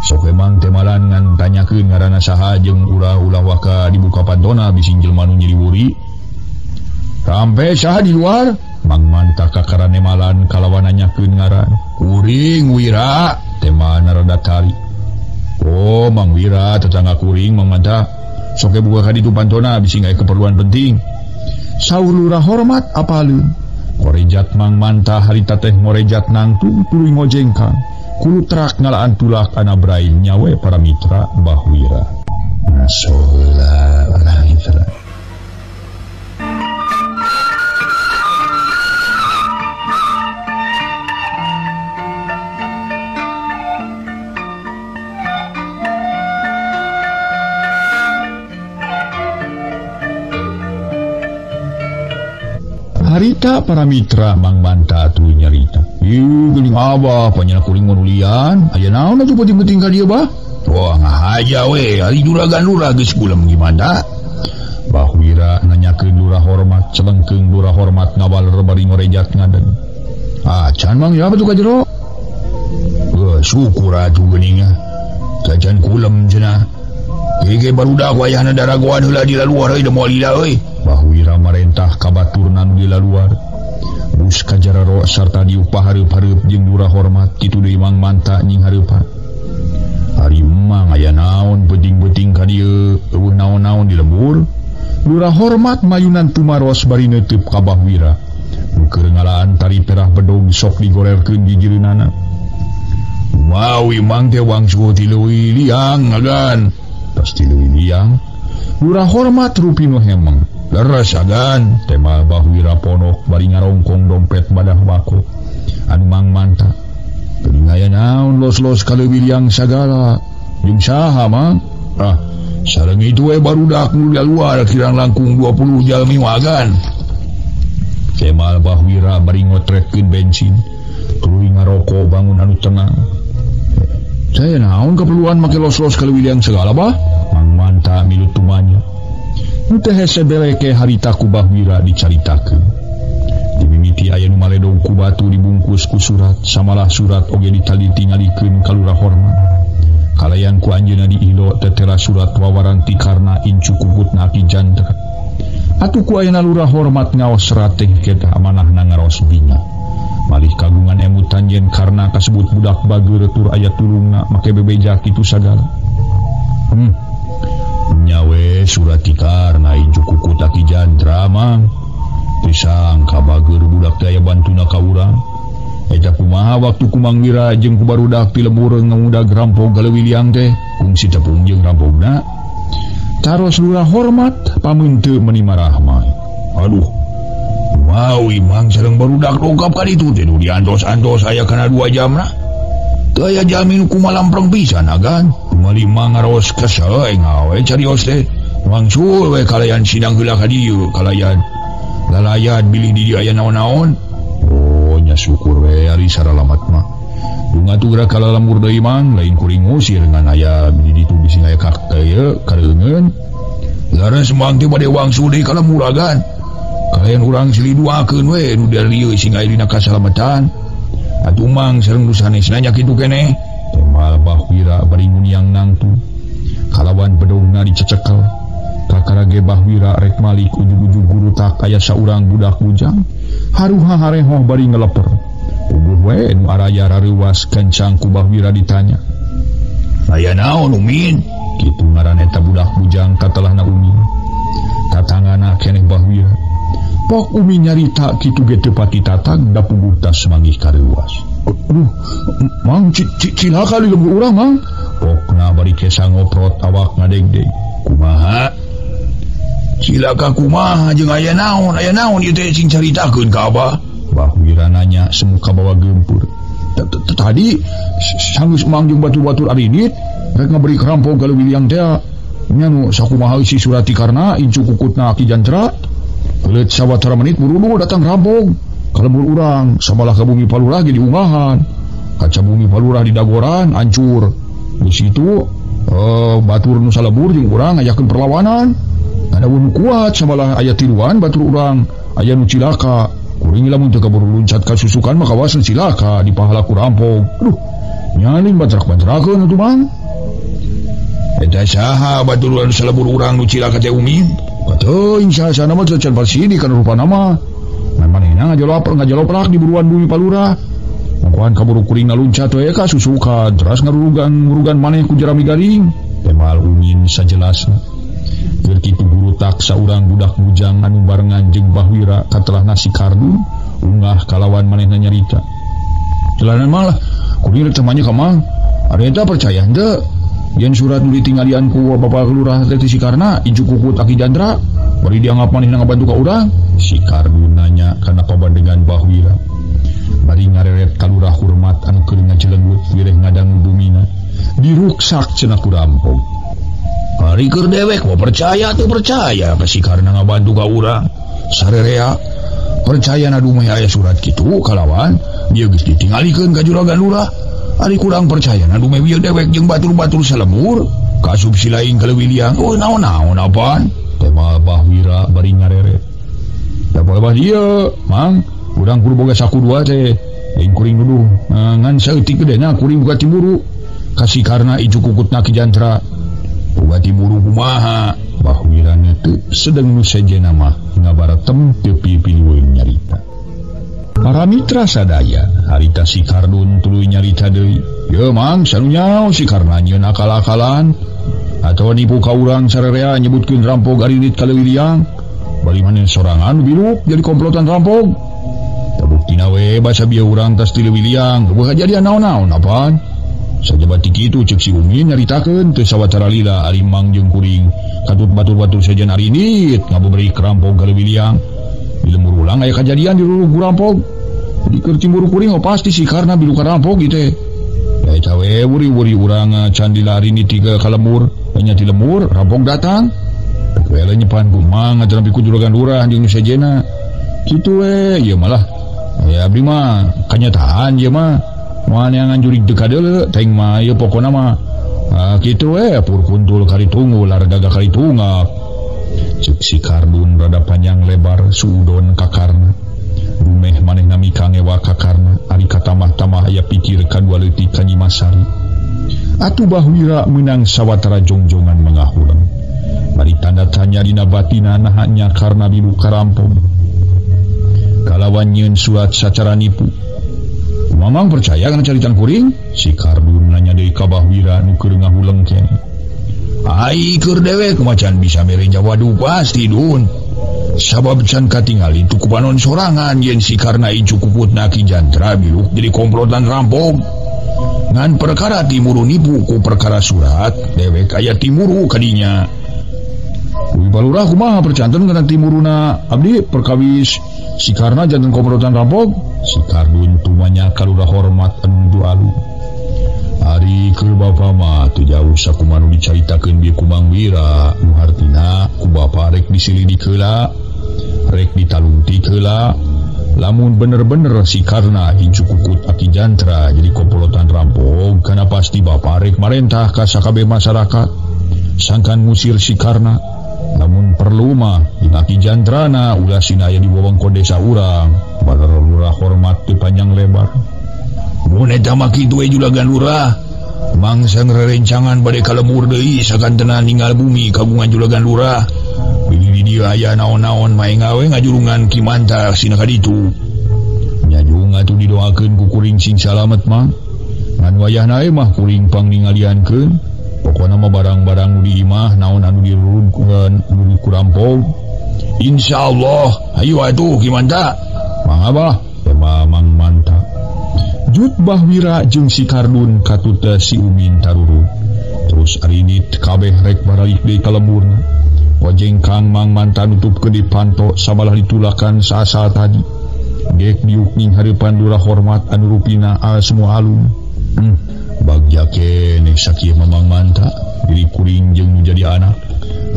Sok emang temalan ngan tanyakeun ngaranna saha jeung ulah-ulah waka dibuka pantona bising jelema nu nyeri wuri. Sampai saha di luar? Mang Manta kakarane malan kalawan nanyakeun ngaran. Kuring Wira, tema rada tari. Oh, Mang Wira tetangga kuring Mang Manta. Sok buka ka ditu pantona bising aya keperluan penting. Saur lurah hormat apaleun. Korejat Mang Manta harita teh ngorejat nangtung tuluy ngojengkang. Kulutrak ngalaan tulak anabrai nyawe para mitra Mbah Wira. Ngasola para mitra. Harita para mitra Mang Manta atuh nyarita. Ih, geuning abah panyana kuring manulian. Aya naon atuh penting-penting ka dieu bah? Wah, ngahaja we, ari juragan lurah geus kulem gimana? Bah Wira nanyakeun lurah hormat, celengkeung lurah hormat ngawaler bari ngorejat ngaden. Ah, can Mang ya atuh ka jero. Heuh, syukur atuh geuning ah. Cacan kulem cenah. Ge barudak wayahna daragoan heula di laluar euy da moal lila euy. Bah Wira marentah ka baturna nu di laluar. Bus kajararo sarta diupah hareup-hareup jeung Lurah Hormat kitu deui Mang Manta nying hareupan. Ari Mang aya naon beuting-beuting ka dieu eueuh naon-naon di lembur. Lurah Hormat mayunan tumaros bari neuteub ka Bahwira. Nu keur ngalaan tari perah bedog sok digorerkeun gigireunana. Mawi Mang teh wangsul ti leuwih liang agan. Tas ti leuwih liang. Lurah Hormat rupino hemeng. Leres agan, tema Bahwira ponok bari ngarongkong dompet badah wako. Anu Mang Manta. Geuning aya naon los-los ka leuwih liang sagala. Jeung saha Mang? Ah, sareng itu we barudak nu luar kirang langkung 20 jalmi wagan. Tema Bahwira bari ngotretkeun bensin. Tuluy ngaroko bangun anu tenang. Saya naon keperluan make los-los ka leuwih liang segala bah? Mang Manta milu tumanya. Nu teh hese beleke harita ku Bahwira dicaritakeun. Dimimiti aya nu maledog ku batu dibungkus ku surat, samalah surat oge ditali-tingalikeun ka Lurah Hormat. Kalayan ku anjeunna diilo tetela surat wawaran ti Karna incu kukutna Ki Jantra. Atuh ku ayeuna Lurah Hormat ngaos serat teh kita amanahna ngaros bingah. Malih kagungan emutan yen Karna kasebut budak bageur tur aya tulungna make bebeja kitu sagala. Nyawe surat ti Karna incu kukut Ki Jantra Mang. Teu sangka bageur budak teh aya bantuna ka urang. Eta kumaha waktu ku Mang Wira jeung ku barudak ti lembur ngamudag rampog ka leuwih liang teh kungsi tepung jeung rampogna. Taros Lurah Hormat pameunteut meuni marahmah. Aduh, mawi Mang sareng barudak dongkap ka ditu teh nu diantos-antos aya kana 2 jamna. Teu aya jalmi nu kumalampreng pisan agan. Kumali Mang ngaros kesel ngawe carios teh. Wangsul we kalayan sidang heula ka dieu kalayan lalayan bilih di dieu aya naon-naon. Oh nya syukur we ari saralamat mah. Bunga tuh geura kalalembur deui Mang, lain kuring ngusir ngan aya di ditu bisi aya ieu kareungeun. Leres Mang teh bade wangsul deui ka lembur agan. Kalayan urang silih duakeun we nu dari dieu sing aya dina kasalamatan. Atuh Mang sareng nu sanesna nya kitu keneh. Temal Bahwira bari nguniang nangtu. Kalawan bedogna dicecekel. Kakarage Bahwira rek malik ujug-ujug gurutak aya saurang budak bujang. Haruha harehoh bari ngeleper. Puguh we nu araya rareuwas kencang ku Bahwira ditanya. Aya naon Umin? Kitu ngaran eta budak bujang katelahna Umin. Tatangana keneh Bahwira. Pok Umi nyarita kitu ge teu pati tatag da puguh tas manggih kareuwas. Aduh, Mang cilaka di lembur urang Mang. Pokna bari kesa ngoprot awak ngadegdeg. Kumaha? Cilaka kumaha jeung aya naon ieu teh sing caritakeun ka abah? Bahwira nanya semu kabawa geumpeur. Tadi sanggeus Mang jeung batur-batur arinit rek ngaberi kerampok ka leuwih liang teh. Nya nu sakumaha eusi surat ti Karna incu kukutna Ki Jantra. Leuit sawatara menit buru-buru datang rampok. Ka lembur urang samalah ka bumi Palurah ge diungahan. Kaca bumi Palurah di dagoran hancur. Di situ batur nu salebur jeung urang ngajakeun perlawanan. Ada nu kuat samalah aya tiluan batur urang aya nu cilaka. Kuring lamun teu kaburu luncat ka susukan mah kawasan cilaka di pahala ku rampok. Aduh, nyaling bantrak-bantrakeun atuh Mang. Eta saha batur anu salebur urang nu cilaka teh Umi? Teuing saha-saha mah can parsidi kana rupana mah. Ngan manehna ngajaloprak di buruan bumi Palurah. Mangkohan kaburu kuring naluncat we ka susukan, teras ngarurugan maneh ku jerami garing. Temal Umin sajelasna. Keur kitu gurutak saurang budak bujang anu barengan jeung Bahwira katelahna si Kardun ungah kalawan manehna nyarita. Jalanan mah lah, kuring rek temanya ka Mang. Ari eta percaya henteu? Yen surat nu ditinggalian ku Bapak Lurah teh si Karna incu kukut Aki Jantra bari dianggap manehna ngabantu ka urang. Si Kardun nanya kana pabandegan Bahwira. Bari ngareret ka Lurah Hormat anu keur ngajelenggut wireh ngadangu bumina. Diruksak cenah ku rampok. Ari keur dewek mau percaya teu percaya ka si Karna ngabantu ka urang. Sarerea percaya na dumeh aya surat kitu kalawan dia geus ditinggalikeun ka juragan lurah. Ari kurang percaya na dumeh ieu dewek jeung batur-batur salembur kasup si lain ka leuwih liang. Oh naon-naon apaan? Tema Bahwira bari ngareret. Da poe bah dieu, Mang, urang kudu boga saku dua teh. Aing kuring nuduh ngan saeutik gedena kuring boga cemburu. Kasih karna icu kukutna Ki Jantra. Boga cemburu kumaha? Bahwira teu sedeng nu sejenna mah ngabaratem teu pipiliweung nyarita. Para mitra sadaya, harita si Kardun tuluy nyarita deui. Ye Mang, sanunya si Karna nyieun akal-akalan atawa nipu ka urang sarerea nyebutkeun rampog arinit ka Leuwi Liang. Bari maneh sorangan biluk jadi komplotan rampog. Tabuktina we basa bieu urang tas ti Leuwi Liang, eueuh kajadian naon-naon apaan? Sajaba ti kitu ceuk si Umin nyaritakeun teu sawatara lila ari Mang jeung kuring katut batur-batur sejen arinit ngabeuberik rampog ka Leuwi Liang. Di lembur ulang aya kajadian dirurug ku rampog. Di keur cemburu kuring oh pasti si Karna bilu ka rampog gitu. Ya eta we wuri-wuri urang can dilarini tiga ka lembur, nya ti lembur rampog datang. We nyepan ku Mang atuh ku juragan lurah jeung nu sejena. Kitu we ieu malah. Ya abdi mah kanyataan ieu mah. Moal neangan jurig teu kadeuleu teuing mah ieu pokona mah. Kitu we pur kuntul kari tunggul largaga kari tungak. Ceuk si Kardun rada panjang lebar suudon ka Karna. Rumeh manehna mikangewa ka Karna ari katamah-tamah aya pikir kadua leutik ka Nyi Masari. Atuh Bahwira meunang sawatara jongjongan mangahuleng. Bari tanda tanya dina batina naha nya Karna bilu karampog. Kalawan nyieun surat sacara nipu. Mamang percaya kana caritan kuring? Si Kardun nanya deui ka Bahwira nu keur ngahuleng keneh. Ai keur dewek macan bisa mere jawadu pasti dun. Sabab can katingali tu kupanon sorangan yen si Karna incu kukutna Ki Jantra biluk jadi komplotan rampog. Ngan perkara timuru nipu ku perkara surat dewek aya timuru kadinya. Uy balurah kumaha percanten kana timuruna abdi perkawis si Karna janten komplotan rampog. Si Kardun tumanya kalurah hormat anu alu. Ari keur bapa mah teu jauh sakumaha nu dicaritakeun bieu ku Mang Wira, nu hartina ku bapa rek disilidik heula, rek ditalungtik heula. Lamun bener-bener si Karna incu kukut Aki Jantra jadi komplotan rampog, kana pasti bapa rek marentah ka sakabeh masyarakat sangkan ngusir si Karna. Lamun perlu mah jeung Aki Jantrana ulah sina aya di wewengkon desa urang, balar lurah hormat teu panjang lebar. Mun eta mah kitu we julagan lurah. Mangsa rerencangan bade ka lembur deui sakantena ninggal bumi kagungan julagan lurah. Bilih di dieu aya naon-naon maeng gawe ngajurungan Ki Manta sina ka ditu. Nyajung atuh didoakeun ku kuring sing salamet mah. Ngan wayahna we mah kuring pangningaliankeun. Pokona mah barang-barang nu di imah naon anu dirurunkeun nu dikurampog. Insyaallah hayu atuh Ki Manta. Mang abah, tema Mang Manta. Jut Bahwira jeung si Kardun katuta si Umin tarurut. Terus arinit kabeh rek baralik deui ka lemburna. Wajeng Kang Mang Manta nutupkeun di panto sabalah ditulakan saasa tadi. Gek diuk ning hareupan lurah hormat anu rupina al semua alum. Bagja keneh sakieu Mamang Manta diri kuring jeung nu jadi anak.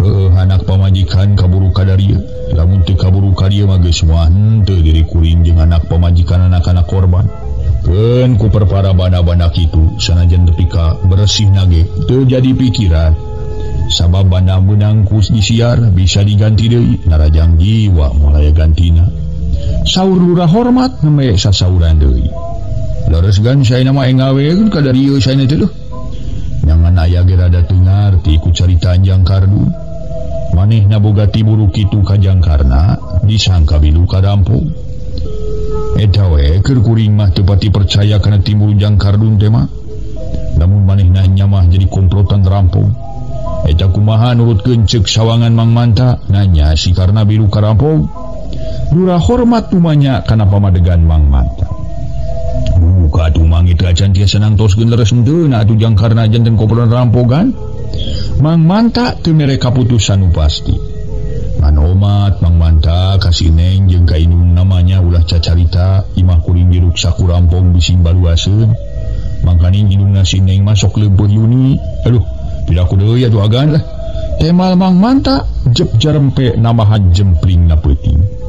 Heueuh anak pamajikan kaburu ka darieu. Lamun teu kaburu ka dieu mah geus moal henteu diri kuring jeung anak pamajikan anak-anak korban. Keun ku perpara banda-banda kitu sanajan tepi ka bersih nage teu jadi pikiran. Sabab banda meunang ku disiar bisa diganti deui narajang jiwa moal aya gantina. Saur lurah hormat nembe sasauran deui. Leres gan saena mah engawe ka darieu saena teh leuh. Nyangan aya ge rada teu ngarti ku carita Jang Kardun. Manehna boga tiburu kitu ka Jang Karna disangka bilu ka rampog. Eta we keur kuring mah teu pati percaya kana timur Jang Kardun teh mah. Lamun manehna nya mah jadi komplotan rampog. Eta kumaha nurutkeun ceuk sawangan Mang Manta nanya si Karna biru ka rampog. Lurah hormat tumanya kana pamadegan Mang Manta. Buka atuh Mang itu acan tiasa nangtoskeun leres henteu na atuh Jang Karna janten komplotan rampogan. Mang Manta teu mere kaputusan nu pasti. Ngan omat Mang Manta ka si Neng jeung ka indung namanya ulah cacarita imah kuring diruksak ku rampog bising baluaseun. Mangkaning indungna si Neng mah sok leumpeuh yuni. Aduh, piraku deui atuh agan lah. Temal Mang Manta jep jarempe namahan jempling na peuting.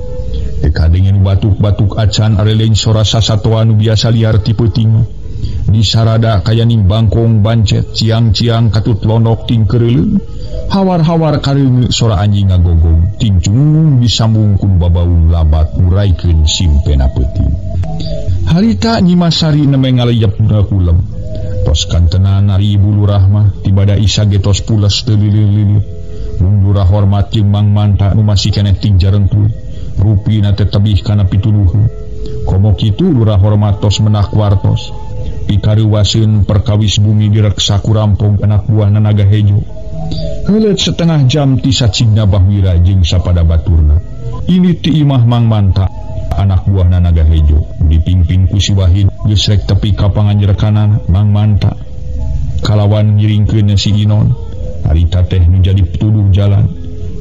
Teu kadengen batuk-batuk acan areleng sora sasatoan nu biasa liar ti peuting. Disarada kayaning bangkong bancet ciang-ciang katut lonok ting keureuleung. Hawar-hawar kareungeut sora anjing ngagogong tincung disambung ku babaung lambat nguraikeun simpena peuting. Harita Nyi Masari nembe ngaleyep kulem. Tos kantenan ari Ibu Lurah mah tibada isa ge tos pules teu lilir-lilir. Mung lurah hormat jeung Mang Manta nu masih keneh ting jarengkul. Rupina teh tebih kana pituluhun. Komo kitu Lurah Hormat tos menak wartos. Pikareuwaseun perkawis bumi direksa ku rampong anak buah Naga Hejo. Heuleut setengah jam ti sacigna Bahwira jeung sapada baturna. Ini ti imah Mang Manta anak buah Naga Hejo dipimpin ku si Wahid geus rek tepi ka panganjerekanan Mang Manta. Kalawan ngiringkeun si Inon. Harita teh nu jadi pituduh jalan.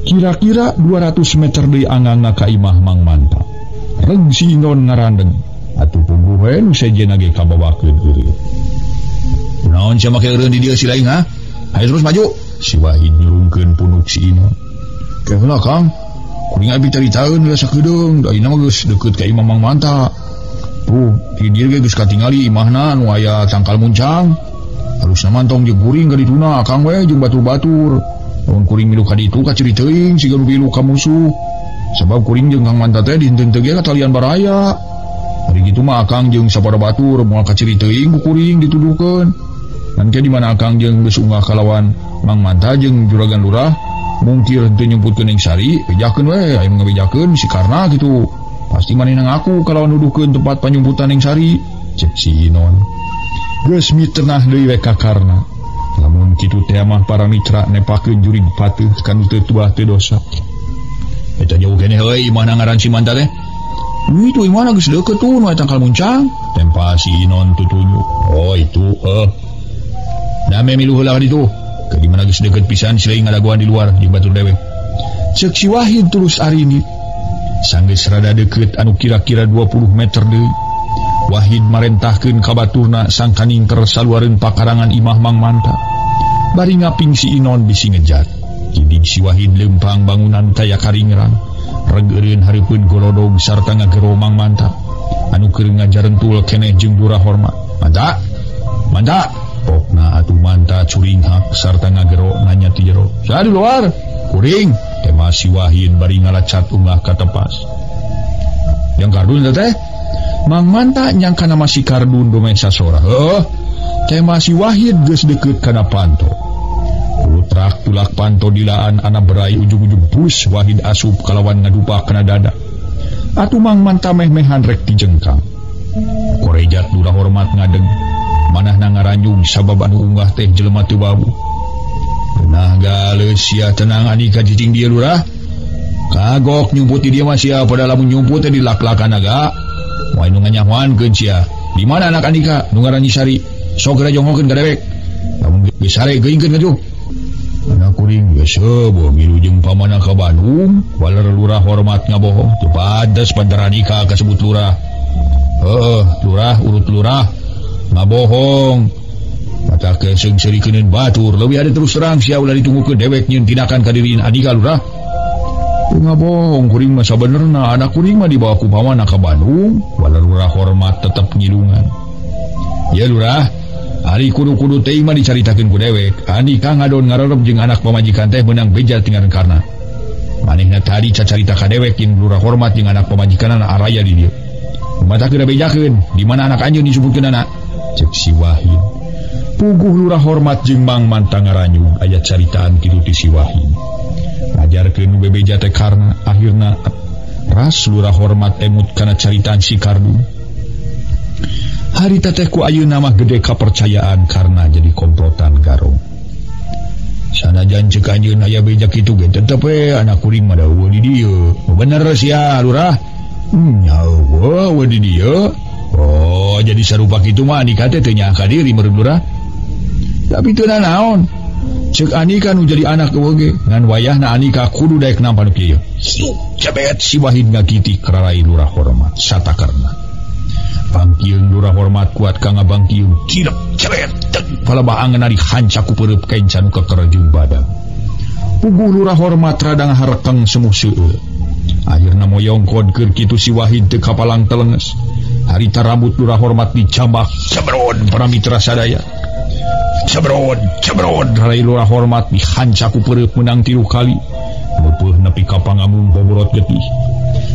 Kira-kira 200 meter deui angangna ka imah Mang Manta. Reng si Inon ngarandeng. Atuh puguh we nu sejenna ge kabawakeun eureun. Kunaon sia make eureun di dieu si laing ha? Hayu terus maju. Si Wahid nyurungkeun punuk si Inon. Ke heula Kang. Kuring abi caritaeun heula sakedeung, da ayeuna mah geus deukeut ka imah Mang Manta. Tuh, di dieu ge geus katingali imahna nu aya tangkal muncang. Harusna mah tong jeung kuring ka dituna Akang we jeung batur-batur. Lamun kuring milu ka ditu kaciri teuing siga nu milu ka musuh. Sabab kuring jeung Kang Manta teh dinten teu ge katalian baraya. Ari kitu mah Akang jeung sapara batur moal kaciri teuing ku kuring dituduhkeun. Ngan ke di mana Akang jeung geus unggah kalawan Mang Manta jeung Juragan Lurah mungkir teu nyumputkeun Ning Sari, bejakeun we aya ngabejakeun si Karna kitu. Pasti manehna ngaku kalawan nuduhkeun tempat panyumputan Ning Sari, cek si Inon. Geus mitenah deui we ka Karna. Lamun kitu teh mah para mitra nepakeun jurig pateuh kanu teu tuah teu dosa. Eta jauh keneh euy imahna ngaran si Manta teh. Itu imahna geus deukeut tuh nu aya tangkal muncang. Tempa si Inon tutunjuk. Oh itu heuh. Dame milu heula ka ditu. Ke di mana geus deukeut pisan si laing ngadagoan di luar jeung batur dewek. Ceuk si Wahid terus arini. Sanggeus rada deukeut anu kira-kira 20 meter deui. Wahid marentahkeun ka baturna sangkaning saluareun pakarangan imah Mang Manta. Bari ngaping si Inon bisi ngejat. Kidig si Wahid leumpang bangunan kaya karingrang. Reg eureun hareupeun golodog sarta ngagero Mang Manta. Anu keur ngajarentul keneh jeung Lurah Hormat. Manta! Manta! Pokna atuh Manta curinghak sarta ngagero nanya ti jero. Saha di luar? Kuring! Tema si Wahid bari ngalacat unggah ka tepas. Yang kardun teh? Mang Manta nyangka nama si Kardun domain sasora. Heuh, tema si Wahid geus deukeut kana panto. Putrak tulak panto dilaan ana berai ujung-ujung bus Wahid asup kalawan ngadupa kana dada. Atuh Mang Manta meh-mehan rek dijengkang. Korejat Lurah Hormat ngadeg. Manahna ngaranjung sabab anu unggah teh jelema teu babu. Nah galeus sia tenang Andika cicing dieu Lurah. Kagok nyumput di dieu mah sia pada lamun nyumput teh dilaklakan aga. Moal nu nganyahoankeun sia. Di mana anak Andika nu ngaran Nyi Sari? Sok geura jonghokeun ka dewek. Lamun geus sare geuingkeun ka Anak kuring geus heueuh milu jeung pamana ka Bandung, waler Lurah Hormat ngabohong. Teu pantes pantaran Andika kasebut lurah. Heueuh, lurah urut lurah ngabohong. Mata keseung seurikeun batur, leuwih ada terus terang sia ulah ditunggukeun dewek nyieun tindakan ka diri Andika lurah. Ngabohong kuring mah sabenerna anak kuring mah dibawa ku pamana ka Bandung, waler Lurah Hormat tetep ngilungan. Ya lurah, ari kudu-kudu teh mah dicaritakeun ku dewek. Andika ngadon ngarerep jeung anak pamajikan teh meunang beja tinggalan Karna. Manehna tadi cacarita ka dewek jeung Lurah Hormat jeung anak pamajikanna araya di dieu. Mata geura bejakeun, di mana anak anjeun disebutkeun anak? Cek si Wahid. Puguh Lurah Hormat jeung Mang Manta ngaranjung aya caritaan kitu ti si Wahid. Ngajarkeun nu bebeja teh Karna, akhirna ras Lurah Hormat emut kana caritaan si Kardun. Harita teh ku ayeuna mah gede kapercayaan Karna jadi komplotan Garong. Sanajan ceuk anjeun aya beja kitu ge tetep we anak kuring mah eueuh di dieu. Bener sia Lurah. Nya eueuh di dieu. Oh, jadi sarupa kitu mah Andika teh teu nyaah ka diri meureun Lurah. Tapi teu nanaon. Ceuk Andika nu jadi anak eueuh ge, ngan wayahna Andika kudu daek nampa nu kieu. Cebet si Wahid ngagitik rarai Lurah Hormat satakerna. Bangkiung Lurah Hormat kuat ka ngabangkiung cirek cebet teg palebah angeuna dihanca ku peureub kenca nu keker jeung badag. Puguh Lurah Hormat rada ngaharekeng semuh seueur. Akhirna moyong kod keur kitu si Wahid teu kapalang telenges. Harita rambut Lurah Hormat dicambak cebrod para mitra sadaya. Cebrod cebrod rai Lurah Hormat dihanca ku peureub meunang 3 kali. Meupeut nepi ka pangamung boborot getih.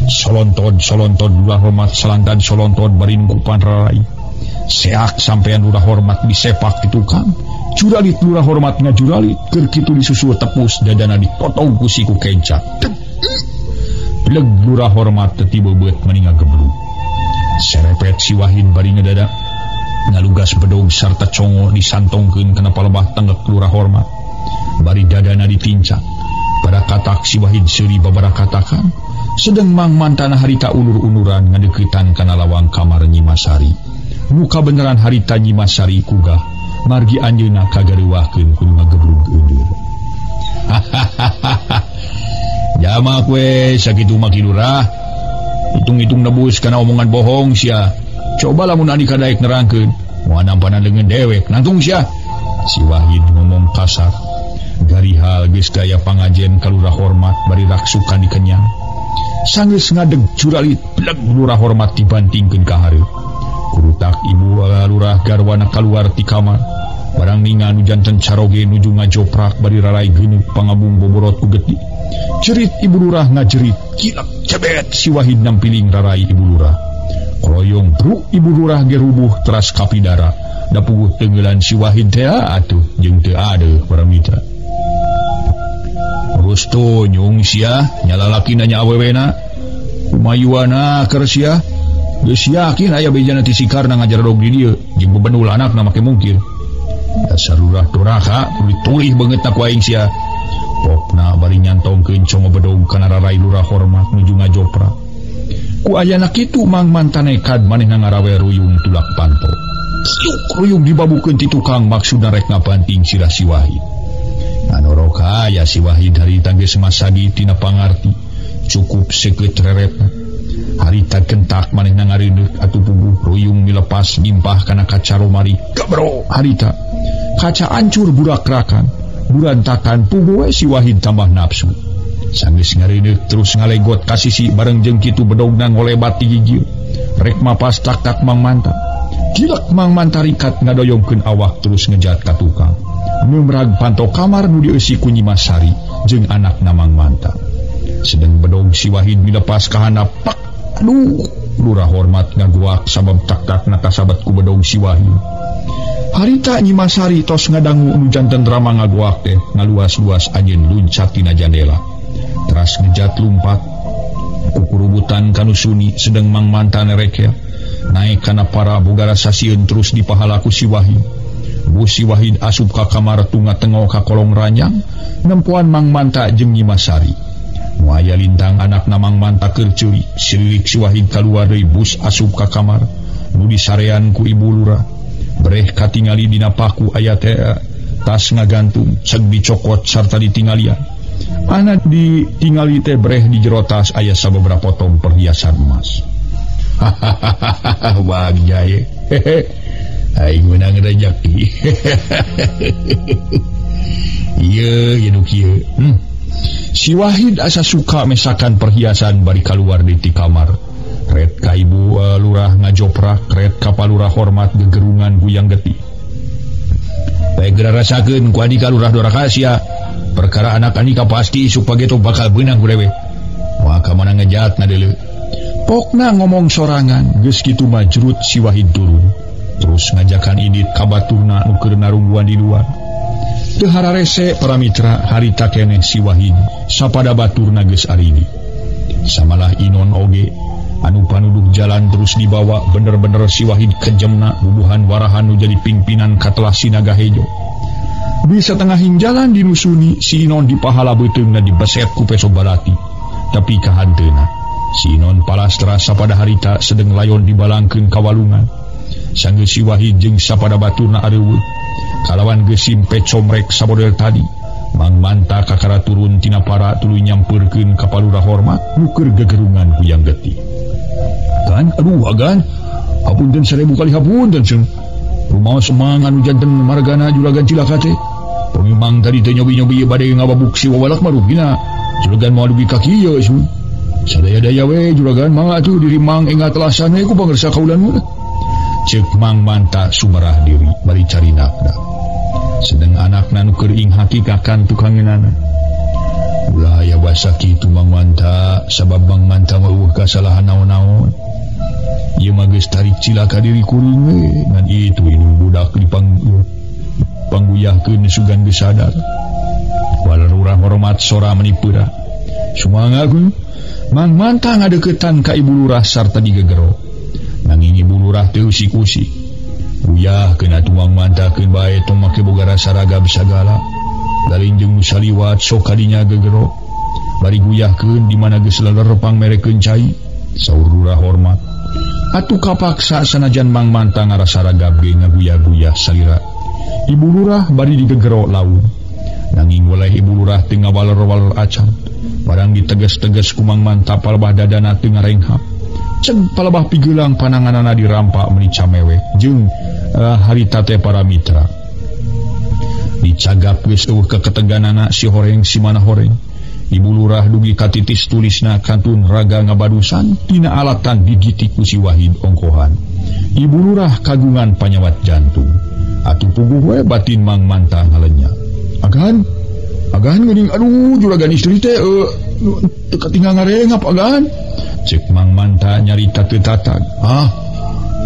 Solonton solonton Lurah Hormat salantan solonton bari nungkupan rarai. Seak sampean Lurah Hormat disepak di tukang. Juralit Lurah Hormat ngajuralit keur kitu disusul tepus dadana dipotong ku siku kenca. Bleg Lurah Hormat teu tibebeut meni ngageblug. Serepet si Wahid bari ngedada ngalugas bedog sarta congo disantongkeun kana palebah tenggek Lurah Hormat. Bari dadana ditincak. Pada katak si Wahid seuri babarakatakan. Sedeng Mang Mantana harita ulur-uluran ngadeukeutan kana lawang kamar Nyi Masari. Muka beneran harita Nyi Masari kugah margi anjeunna kagareuwahkeun kudu ngagebrug euneur. Hahaha. Jamak we sakitu mah ki lurah. Hitung-hitung nebus kana omongan bohong sia. Coba lamun Andika daek nerangkeun, moal nampanan leungeun dewek nangtung sia. Si Wahid ngomong kasar. Garihal geus gaya pangajen ka Lurah Hormat bari raksukan dikenyang. Sanggeus ngadeg curalit bleg Lurah Hormat dibantingkeun ka hareup. Kurutak ibu lurah garwana kaluar ti kamar. Barang ninga nu janten caroge nuju ngajoprak bari rarai geuneuk pangabung boborot ku getih. Cerit ibu lurah ngajerit, kilap cebet si Wahid nampiling rarai ibu lurah. Kroyong bruk ibu lurah gerubuh teras kapidara. Da puguh tenggelan si Wahid teh atuh jeung teu adeuh para mitra. Rusto nyung sia nyalalaki nanya awewena. Kumayuana keur sia. Geus yakin aya bejana ti sikarna ngajaradog di dieu jeung bebenul anakna make mungkir. Dasar lurah doraka ditulih beungeutna ku aing sia. Pokna bari nyantongkeun congo bedog kana rarai Lurah Hormat nuju ngajoprak. Ku ayana kitu Mang Manta nekad manehna ngarawe ruyung tulak panto. Kiuk ruyung dibabukeun ti tukang maksudna rek ngabanting sirah si Wahid. Anorok aya si Wahid harita geus masagi tina pangarti. Cukup seukeut reretna. Harita kentak manehna ngareundeuk atuh puguh ruyung milepas nimpah kana kaca romari. Gebro harita. Kaca ancur burakrakan. Burantakan puguh we si Wahid tambah nafsu. Sanggeus ngareundeuk terus ngalegot ka sisi bareng jeung kitu bedogna ngolebat ti gigir. Rek mapas tak-tak Mang Manta. Kilek Mang Manta rikat ngadoyongkeun awak terus ngejat ka tukang. Numrag panto kamar nu dieusi ku Nyi Masari jeung anakna Mang Manta. Sedeng bedog si Wahid milepas ka handap pak. Aduh, Lurah Hormat ngaguak sabab tak-takna kasabat ku bedog si Wahid. Harita Nyi Masari tos ngadangu nu janten drama ngaguak teh ngaluas-luas anjeun luncat tina jandela. Teras ngejat lumpat kukurubutan kanu suni sedeng Mang Manta nerekel naik kana para boga rasa sieun terus dipahala ku si Wahid. Bu si Wahid asup ka kamar tunga tengok ka kolong ranjang nempoan Mang Manta jeung Nyi Masari. Nu aya lintang anakna Mang Manta keur ceuri, sililik si Wahid kaluar deui bus asup ka kamar nu disarean ku ibu lurah. Breh katingali dina paku aya teh tas ngagantung ceg dicokot sarta ditinggalian. Ana ditingali teh breh di jero tas aya sababaraha potong perhiasan emas. Hahaha bagja ye. Aing meunang rejeki. Ieu ye nu kieu. Si Wahid asa suka mesakan perhiasan bari kaluar di ti kamar. Ret ka ibu lurah ngajoprak, ret ka palurah hormat gegerungan guyang getih. Bae geura rasakeun ku Andika lurah doraka sia. Perkara anak Andika pasti isuk pageto bakal beunang ku dewe. Moal ka mana ngejat na deuleu. Pokna ngomong sorangan, geus kitu mah jurut si Wahid turun. Terus ngajakan indit ka baturna nu keur narungguan di luar. Teu hararese para mitra harita keneh si Wahid sapada baturna geus aridi. Samalah Inon oge anu panuduh jalan terus dibawa bener-bener si Wahid kejemna bubuhan warahan nu jadi pimpinan katelah si Naga Hejo. Di setengahing jalan dinusuni si Inon dipahala beuteungna dibeset ku peso balati. Tapi kahanteuna si Inon palastra sapada harita sedeng layon dibalangkeun ka walungan. Sanggeus si Wahid jeung sapada baturna areuweuh kalawan geusim pecomrek sabodel tadi. Mang Manta kakara turun tina para tuluy nyampeurkeun ka palurah hormat nu keur gegerungan huyang getih. Kan aduh agan hapunten 1000 kali hapunten ceung. Rumaos mang anu janten margana juragan cilaka teh. Pamimang tadi teh nyobi-nyobi bade ngababuk si wawalak mah rugina. Juragan moal dugi ka kieu ceung. Sadaya-daya we juragan mang atuh diri mang engat telasan we ku pangersa kaulan mah. Ceuk Mang Manta sumerah diri bari cari nakna. Sedeng anakna nu keur inghaki kakan tukangeunana. Ulah aya basa kitu Mang Manta sabab Mang Manta mah eueuh kasalahan naon-naon. Ieu mah geus tarik cilaka diri kuring we ngan itu indung budak dipangguyahkeun sugan geus sadar. Walarurah hormat sora meni peurah. Sumangga ku Mang Manta ngadeuketan ka ibu lurah sarta digegero. Nanging Ibu Lurah teu usik-usik. Guyah kena Mang Manta keun bae tong make boga rasa ragab sagala. Galinjeung nu saliwat sok kadinya gegero. Bari guyahkeun di mana geus leler pangmerekeun cai. Saur Lurah Hormat. Atuh kapaksa sanajan Mang Manta ngarasa ragab ge ngaguyah-guyah salira. Ibu Lurah bari digegero laun. Nanging weleh Ibu Lurah teu ngawaler-waler acan. Barang diteges-teges ku Mang Manta palebah dadana teu ngarenghap. Ceg palebah pigeulang pananganana dirampak meuni camewek jeung harita teh para mitra. Dicagap geus eueuh keketeganana si horeng si mana horeng. Ibu Lurah dugi katitis tulisna kantun raga ngabadusan tina alatan digitik ku si Wahid ongkohan. Ibu Lurah kagungan panyawat jantung. Atuh puguh we batin Mang Manta ngalenya. Agan, agan geuning aduh juragan istri teh teu katinggal ngarengap agan. Cek Mang Manta nyarita teu tatag. Ah,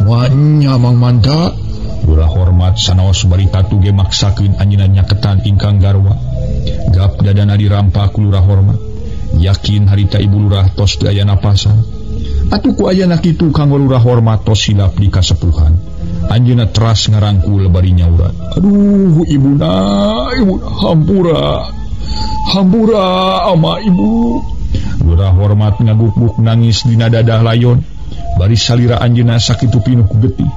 wanya Mang Manta. Lurah Hormat sanaos bari tatu ge maksakeun anjeunna nyaketan ingkang garwa. Gap dadana dirampak ku Lurah Hormat. Yakin harita Ibu Lurah tos teu aya napasan. Atuh ku ayana kitu kanggo Lurah Hormat tos silap di kasepuhan. Anjeunna teras ngarangkul bari nyaura. Aduh ibuna, ibuna hampura. Hampura ama ibu. Lurah Hormat ngaguk-guk nangis dina dadah layon. Bari salira anjeunna sakitu pinuh ku getih.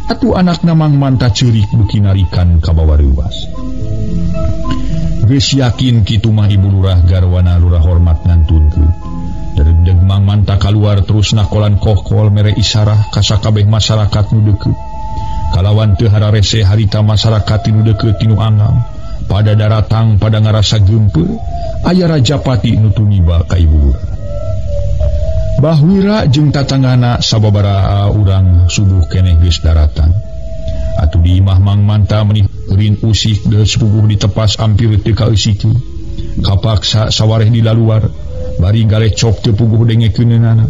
Atuh anakna Mang Manta ceurik beuki narikan ka bawa reuwas. Geus yakin kitu mah Ibu Lurah garwana Lurah Hormat ngantunkeun. Degdeg Mang Manta kaluar terus nakolan kohkol mere isarah ka sakabeh masyarakat nu deukeut. Kalawan teu hararese harita masyarakat nu deukeut tinu angam. Pada daratang pada ngarasa geumpeur aya Rajapati nu tumiba ka Ibu Lurah. Bahwira jeung tatanggana sababaraha urang subuh keneh geus daratan. Atuh di imah Mang Manta meuni rin usik geus puguh ditepas ampir teu kaeusikeun. Kapaksa sawareh di laluar bari galecok teu puguh dengekeunana.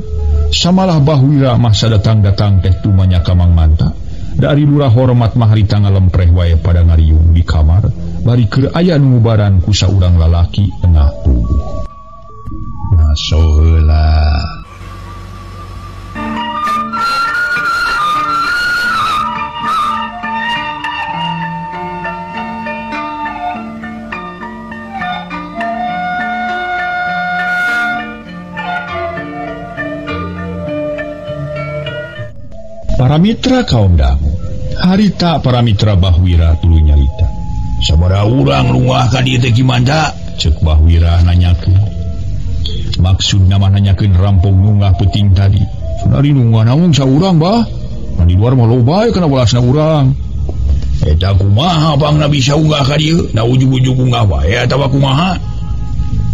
Samalah Bahwira mah sadatang-datang teh tumanya ka Mang Manta. Dari Lurah Hormat mah harita ngalempreh wae pada ngariung di kamar bari keur aya nu ngubaran ku saurang lalaki tengah tubuh. Ngaso heula. Para mitra kaum dangu, harita para mitra Bahwira tuluy nyarita. Sabaraha urang lungah ka dieu teh Ki Manta? Ceuk Bahwira nanyakeun. Maksudna mah nanyakeun rampong nungah peuting tadi. Sunari nungah naung saurang bah? Nah, di luar mah loba kana balasna urang. Eta kumaha pangna bisa unggah ka dieu? Da ujug-ujug unggah wae atawa kumaha?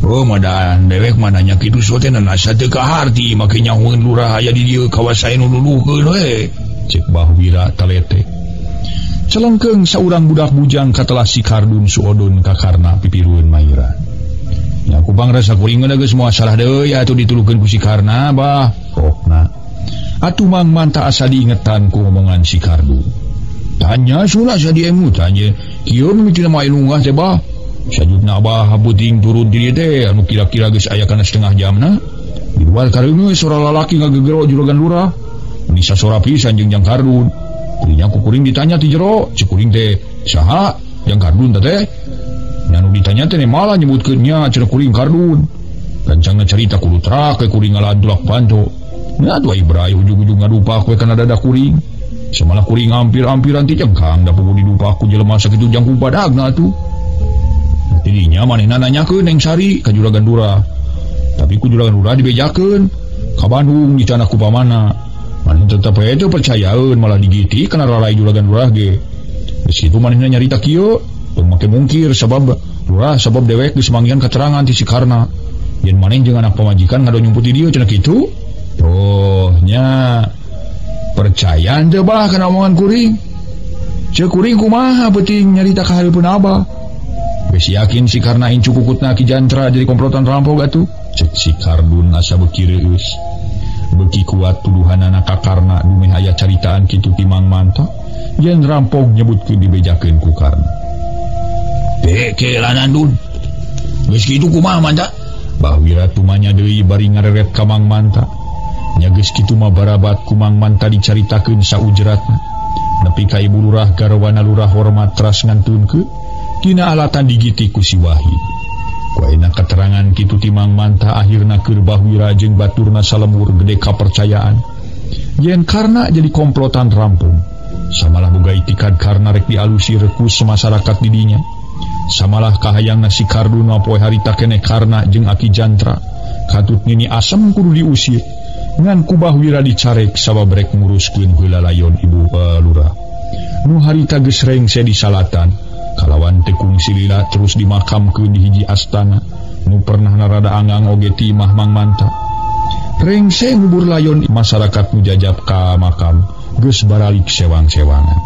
Oh, madan dewek mah nanya kitu so teh nasa teu kaharti make nyahoeun lurah aya di dieu kawasae nu luluhkeun we. Cek Bahwira talete. Celengkeung saurang budak bujang katelah si Kardun Suodon kakarna pipirueun mairan. Nya ku pangrasa kuring geus moal salah deui atuh ditulukeun ku si Karna bah. Pokna. Atuh Mang Manta asa diingetan ku omongan si Kardun. Tanya suna sadiemu tanya. Kieu mimitina mah lunggah teh bah. Sajutna abah puting turun di dieu teh anu kira-kira geus aya kana setengah jamna. Di luar kareungeus sora lalaki ngagegero juragan lurah. Meni sasora pisan jeung Jang Kardun. Kurinya ku kuring ditanya ti jero, cek kuring teh saha Jang Kardun teh? Nya nu ditanya teh malah nyebutkeun nya cenah kuring Kardun. Gancangna carita kudu trak we kuring ngaladulak panto. Nya atuh ai bray ujug-ujug ngadupak we kana dada kuring. Samalah kuring hampir-hampiran ti cengkang da puguh didupak ku jelema sakitu jangkung padagna atuh. Tidinya manehna nanyakeun Neng Sari ka juragan Lurah. Tapi ku juragan Lurah dibejakeun ka Bandung dicandak ku pamana. Manehna tetep we teu percayaeun malah digitik kana ralai juragan Lurah ge. Geus kitu manehna nyarita kieu, tong make mungkir sabab Lurah sabab dewek geus manggihan katerangan ti si Karna. Yen maneh jeung anak pamajikan ngado nyumput di dieu cenah kitu. Oh nya percaya teu bah kana omongan kuring. Ceuk kuring kumaha peuting nyarita ka hareupeun abah. Geus yakin si Karna incu kukutna Ki Jantra jadi komplotan rampok atuh. Cek si Kardun asa beuki reueus. Beuki kuat tuduhanana ka Karna dumeh aya caritaan kitu ti Mang Manta. Yen rampok nyebutkeun dibejakeun ku Karna. Pekelanan dun. Geus kitu kumaha Manta? Bahwira tumanya deui bari ngareret ka Mang Manta. Nya geus kitu mah barabat ku Mang Manta dicaritakeun saujratna. Nepi ka Ibu Lurah garwana Lurah Hormat teras ngantunkeun tina alatan digiti ku si Wahid. Ku ayeuna keterangan kitu ti Mang Manta akhirna keur Bahwira jeung baturna salemur gede kapercayaan. Yen karna jadi komplotan rampung. Samalah boga itikad karna rek dialusir ku masyarakat didinya. Samalah kahayangna si Kardun poe harita keneh karna jeung Aki Jantra. Katut Nini Asem kudu diusir. Ngan ku Bahwira dicarek sabab rek nguruskeun heula layon Ibu Lurah. Nu harita geus rengse di salatan. Kalawan tekung silila terus dimakamkeun di hiji astana nu pernah narada anggang oge ti imah Mang Manta. Rengse ngubur layon masyarakat nu jajab ka makam geus baralik sewang-sewangan.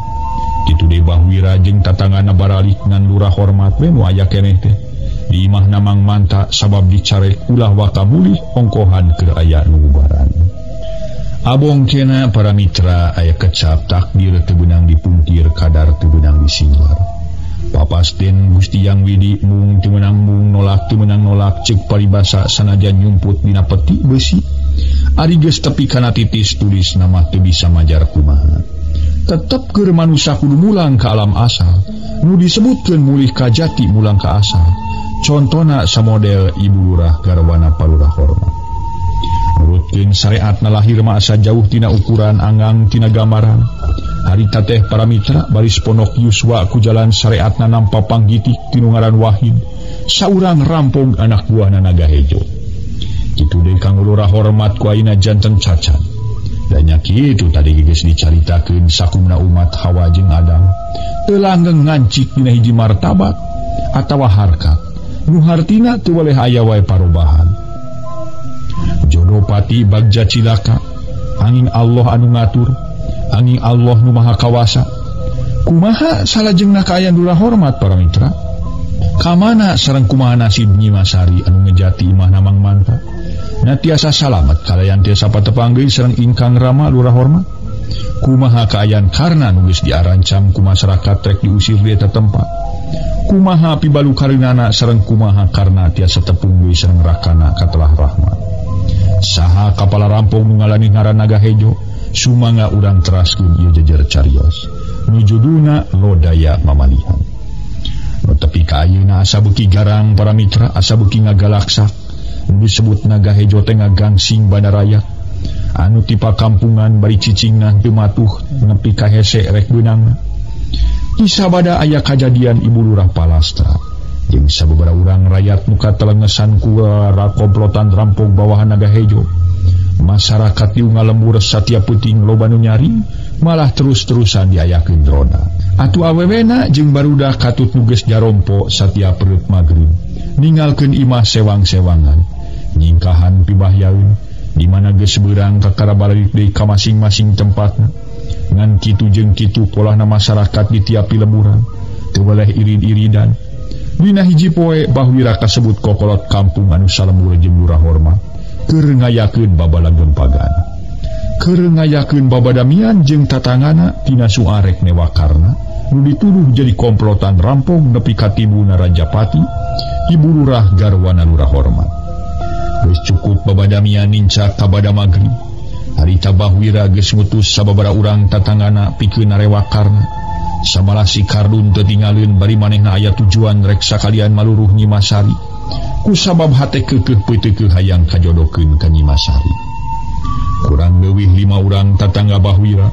Kitu deui Bahwira jeung tatangana baralik ngan Lurah Hormat we nu aya keneh teh. Di imahna Mang Manta sabab dicarek ulah waka mulih ongkohan keur aya nu ngubaran. Abong kena para mitra aya kecap takdir teu beunang dipungkir kadar teu beunang disinglar. Papasten Gusti Yang Widi mung teu meunang mung nolak teu meunang nolak ceuk paribasa sanajan nyumput dina peti besi. Ari geus tepi kana titis tulis nama teu bisa majar kumaha. Tetep keur manusa kudu mulang ka alam asal. Nu disebutkeun mulih ka jati mulang ka asal. Contona samodel Ibu Lurah garwana Palurah Hormat. Nurutkeun syariatna lahir mah asa jauh tina ukuran anggang tina gambaran. Harita teh para mitra baris ponok yuswa ku jalan syariatna nampa panggitik tinu ngaran Wahid. Saurang rampung anak buahna Naga Hejo. Kitu deui Kang Lurah Hormat ku ayeuna janten cacat. Da nya kitu tadi geus dicaritakeun sakumna umat Hawa jeung Adam. Teu langgeng ngancik dina hiji martabat atawa harkat. Nu hartina teu boleh aya wae parobahan. Jodoh pati bagja cilaka, angin Allah anu ngatur, angin Allah nu maha kawasa. Kumaha salajengna kaayaan Lurah Hormat para mitra? Kamana sareng kumaha nasib Nyi Masari anu ngejati imahna Mang Manta? Na tiasa salamet kalayan tiasa patepanggeui sareng ingkang rama Lurah Hormat? Kumaha kaayaan karna nu geus diarancang ku masyarakat rek diusir di eta tempat? Kumaha pibalukarinana sareng kumaha karna tiasa tepung deui sareng rakana katelah rahmat? Saha kapala rampung nu ngalani ngaran Naga Hejo? Sumangga urang teraskeun ieu jejer carios. Nu judulna Lodaya Mamalihan. Nu tepi ka ayeuna asa beuki garang para mitra, asa beuki ngagalaksak. Nu disebut Naga Hejo teh ngagangsing bandaraya. Anu ti pakampungan bari cicingna teu matuh nepi ka hese rek beunangna. Isabada aya kajadian Ibu Lurah Palastra jeung sababaraha urang rakyat nu katelengesan ku komplotan rampok bawahan Naga Hejo. Masyarakat di unggal lembur satiap peuting loba nu nyaring malah terus-terusan diayakeun roda. Atuh awewena jeung barudak katut nu geus jarompo satiap perut magrib ninggalkeun imah sewang-sewangan nyingkahan pibahyaeun di mana geus beurang kakara balik deui ka masing-masing tempatna. Ngan kitu jeung kitu polahna masyarakat di tiap lemburan teu boleh irid-iridan. Dina hiji poe Bahwira kasebut kokolot kampung anu salembur jeung Lurah Hormat keur ngayakeun babalagempagan, keur ngayakeun babadamian jeung tatangana tina suarek newakarna nu dituduh jadi komplotan rampung nepi ka tibuna Rajapati Ibu Lurah garwana Lurah Hormat. Geus cukup babadamian nincak ka bada magrib. Harita Bahwira geus ngutus sababaraha urang tatangana pikeun narewakarna. Samalah si Kardun teu tinggalin bari manehna aya tujuan rek sakalian maluruh Nyi Masari. Ku sabab hate keukeuh peuteukeuh hayang kajodokeun ka Nyi Masari. Kurang leuwih 5 urang tatangga Bahwira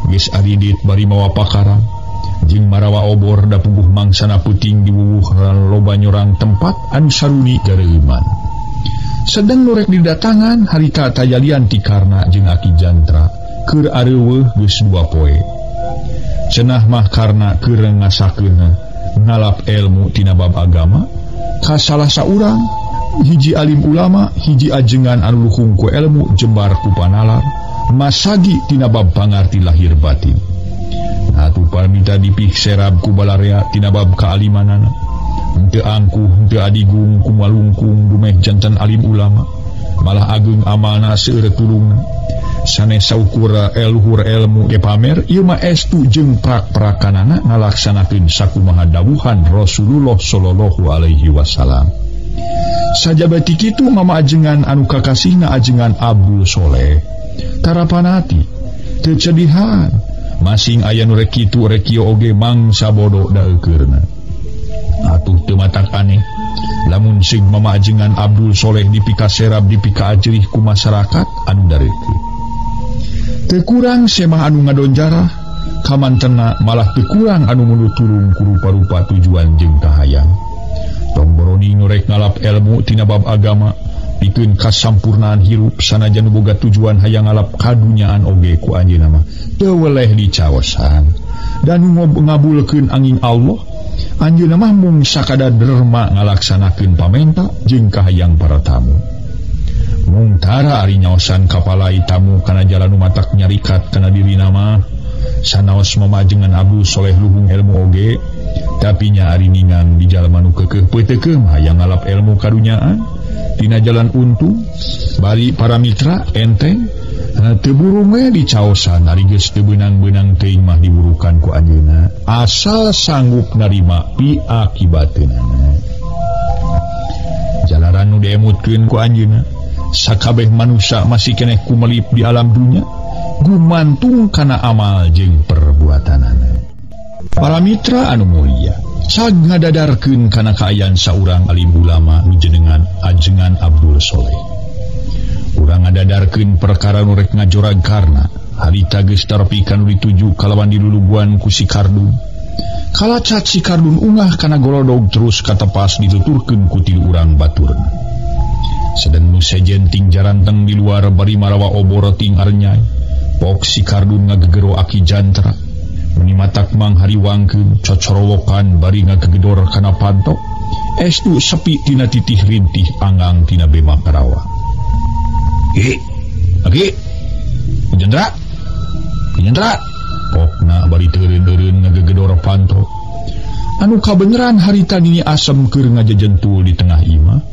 geus aridit bari mawa pakarang jeung marawa obor da puguh mangsana peuting diwuwuh loba nyorang tempat anu saruni gareuman. Sedang nu rek didatangan harita tajalian ti Karna jeung Aki Jantra keur areuweuh geus 2 poe. Cenah mah Karna keur ngasakeunna ngalap ilmu tina bab agama ka salah saurang hiji alim ulama hiji ajengan anu luhung ku ilmu jembar ku panalar masagi tina bab pangarti lahir batin. Nah atuh paramita dipik serab ku balarea tina bab kaalimanana. Henteu angkuh henteu adigung kumalungkung dumeh jantan alim ulama malah ageung amalna seueur tulungna. Sanes saukur luhur ilmu ge pamer ieu mah estu jeung prak-prakanana ngalaksanakeun sakumaha dawuhan Rasulullah sallallahu alaihi wasallam. Sajabati kitu mama ajengan anu kakasihna ajengan Abdul Soleh tarapanati teu cedihan masing aya nu rek kitu rek kieu oge mangsa bodoh daeukeurna. Atuh teu matak aneh lamun sing mama ajengan Abdul Soleh dipikaserab dipikaajrih ku masyarakat anu dareukeun. Teu kurang semah anu ngadonjarah kamantena malah teu kurang anu munu turung ku rupa-rupa tujuan jeung kahayang. Tong boroni nu rek ngalap ilmu tina bab agama pikeun kasampurnaan hirup sanajan boga tujuan hayang ngalap kadunyaan oge ku anjeunna mah teu weleh dicaosan. Dan nu ngabulkeun angin Allah anjeunna mah mung sakadar derma ngalaksanakeun pamenta jeung kahayang para tamu. Mung tara ari nyaosan kapalai tamu kana jalan nu matak nyarikat kana dirina mah sanaos mamajengan Abdul Soleh luhung ilmu oge tapi nya ari ningang di jalma nu keukeuh peuteukeuh hayang ngalap ilmu kadunyaan tina jalan untung bari para mitra enteng teu burung we dicaosan ari geus teu beunang-beunang teuing mah diburukan ku anjeunna asal sanggup narima piakibateunana. Jalaran nu diemutkeun ku anjeunna sakabeh manusia masih keneh kumelip di alam dunya gumantung kana amal jeung perbuatanana. Para mitra anu mulia sag ngadadarkeun kana kaayaan saurang alim ulama nu jenengan ajengan Abdul Soleh. Urang ngadadarkeun perkara nu rek ngajorag karna harita geus tarpi kanu dituju kalawan diluluguan ku si Kardun. Kalacat si Kardun ungah kana golodog terus katepas dituturkeun ku tilu urang baturna. Sedeng nu sejen ting jaranteng di luar bari marawa obor ting arnyai. Pok si Kardun ngagegero aki jantra. Meni matak mang hariwangkeun cocorowokan bari ngagegedor kana panto. Estu sepi tina titih rintih anggang tina bema karawa. Ki, aki, jendra, jendra. Pokna bari teureun-eureun ngagegedor panto. Anu kabeneran harita nini asem keur ngajejentul di tengah imah.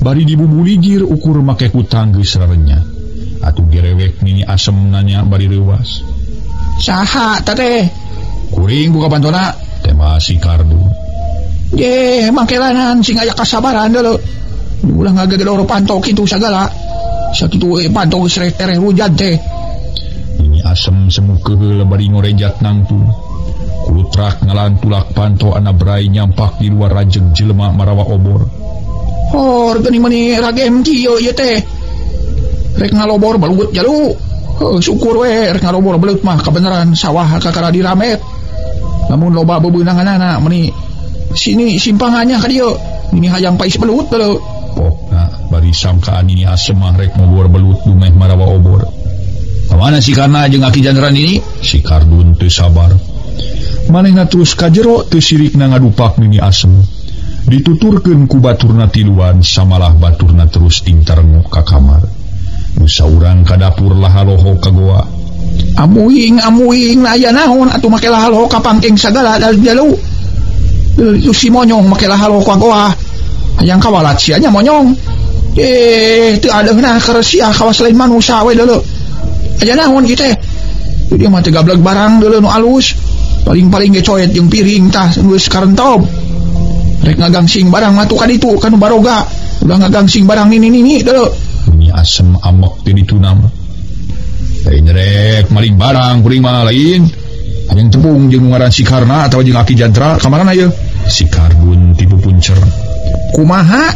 Bari dibubuligir ukur make kutang geus rarenya. Atuh gerewek nini asem nanya bari reuwas. Saha teteh? Kuring buka pantona. Tema si Kardun. Ye, mangkelanan sing aya kasabaran deuleu. Ulah ngagegedor panto kitu sagala. Sakitu we panto geus rek tereh hujan teh. Nini asem semu keheul bari ngorejat nangtung. Kulutrak ngalantulak panto anabrai nyampak di luar rajeg jelema marawa obor. Hor geuning meuni ragem kieu ieu teh. Rek ngalobor balugut jalu. Heuh syukur we rek ngalobor belut mah kabeneran sawah kakara diramet. Lamun loba bebeunanganana meuni sini simpangannya ka dieu. Ini hayang pais belut deuleu. Pokna bari sangkaan ini asem mah rek ngobor belut dumeh marawa obor. Kamana si Karna jeung aki jandaran ini? Si Kardun teu sabar. Manehna terus ka jero teu sirikna ngadupak nini asem. Dituturkeun ku baturna tiluan samalah baturna terus ting tarengok ka kamar. Nu saurang ka dapur lahaloho ka goa. Amuing amuing aya naon atuh make lahaloho ka pangking sagala jalu. Itu si monyong make lahaloho ka goa. Hayang kawalat sia nya monyong. Teu adeuna keur sia kawas lain manusia we deuleu. Aya naon kieu teh? Dia mah teu gableg barang deuleu nu alus. Paling-paling ge coet jeung piring tah geus karentob. Rek ngagangsing barang mah tuh ka ditu ka nu baroga. Ulah ngagangsing barang nini-nini deuleu. Ini asem amok teh ditu nama. Lain rek maling barang kuring mah lain. Hayang tepung jeung ngaran si Karna atawa jeung aki Jantra kamarana ieu? Si Kardun tipu puncer. Kumaha?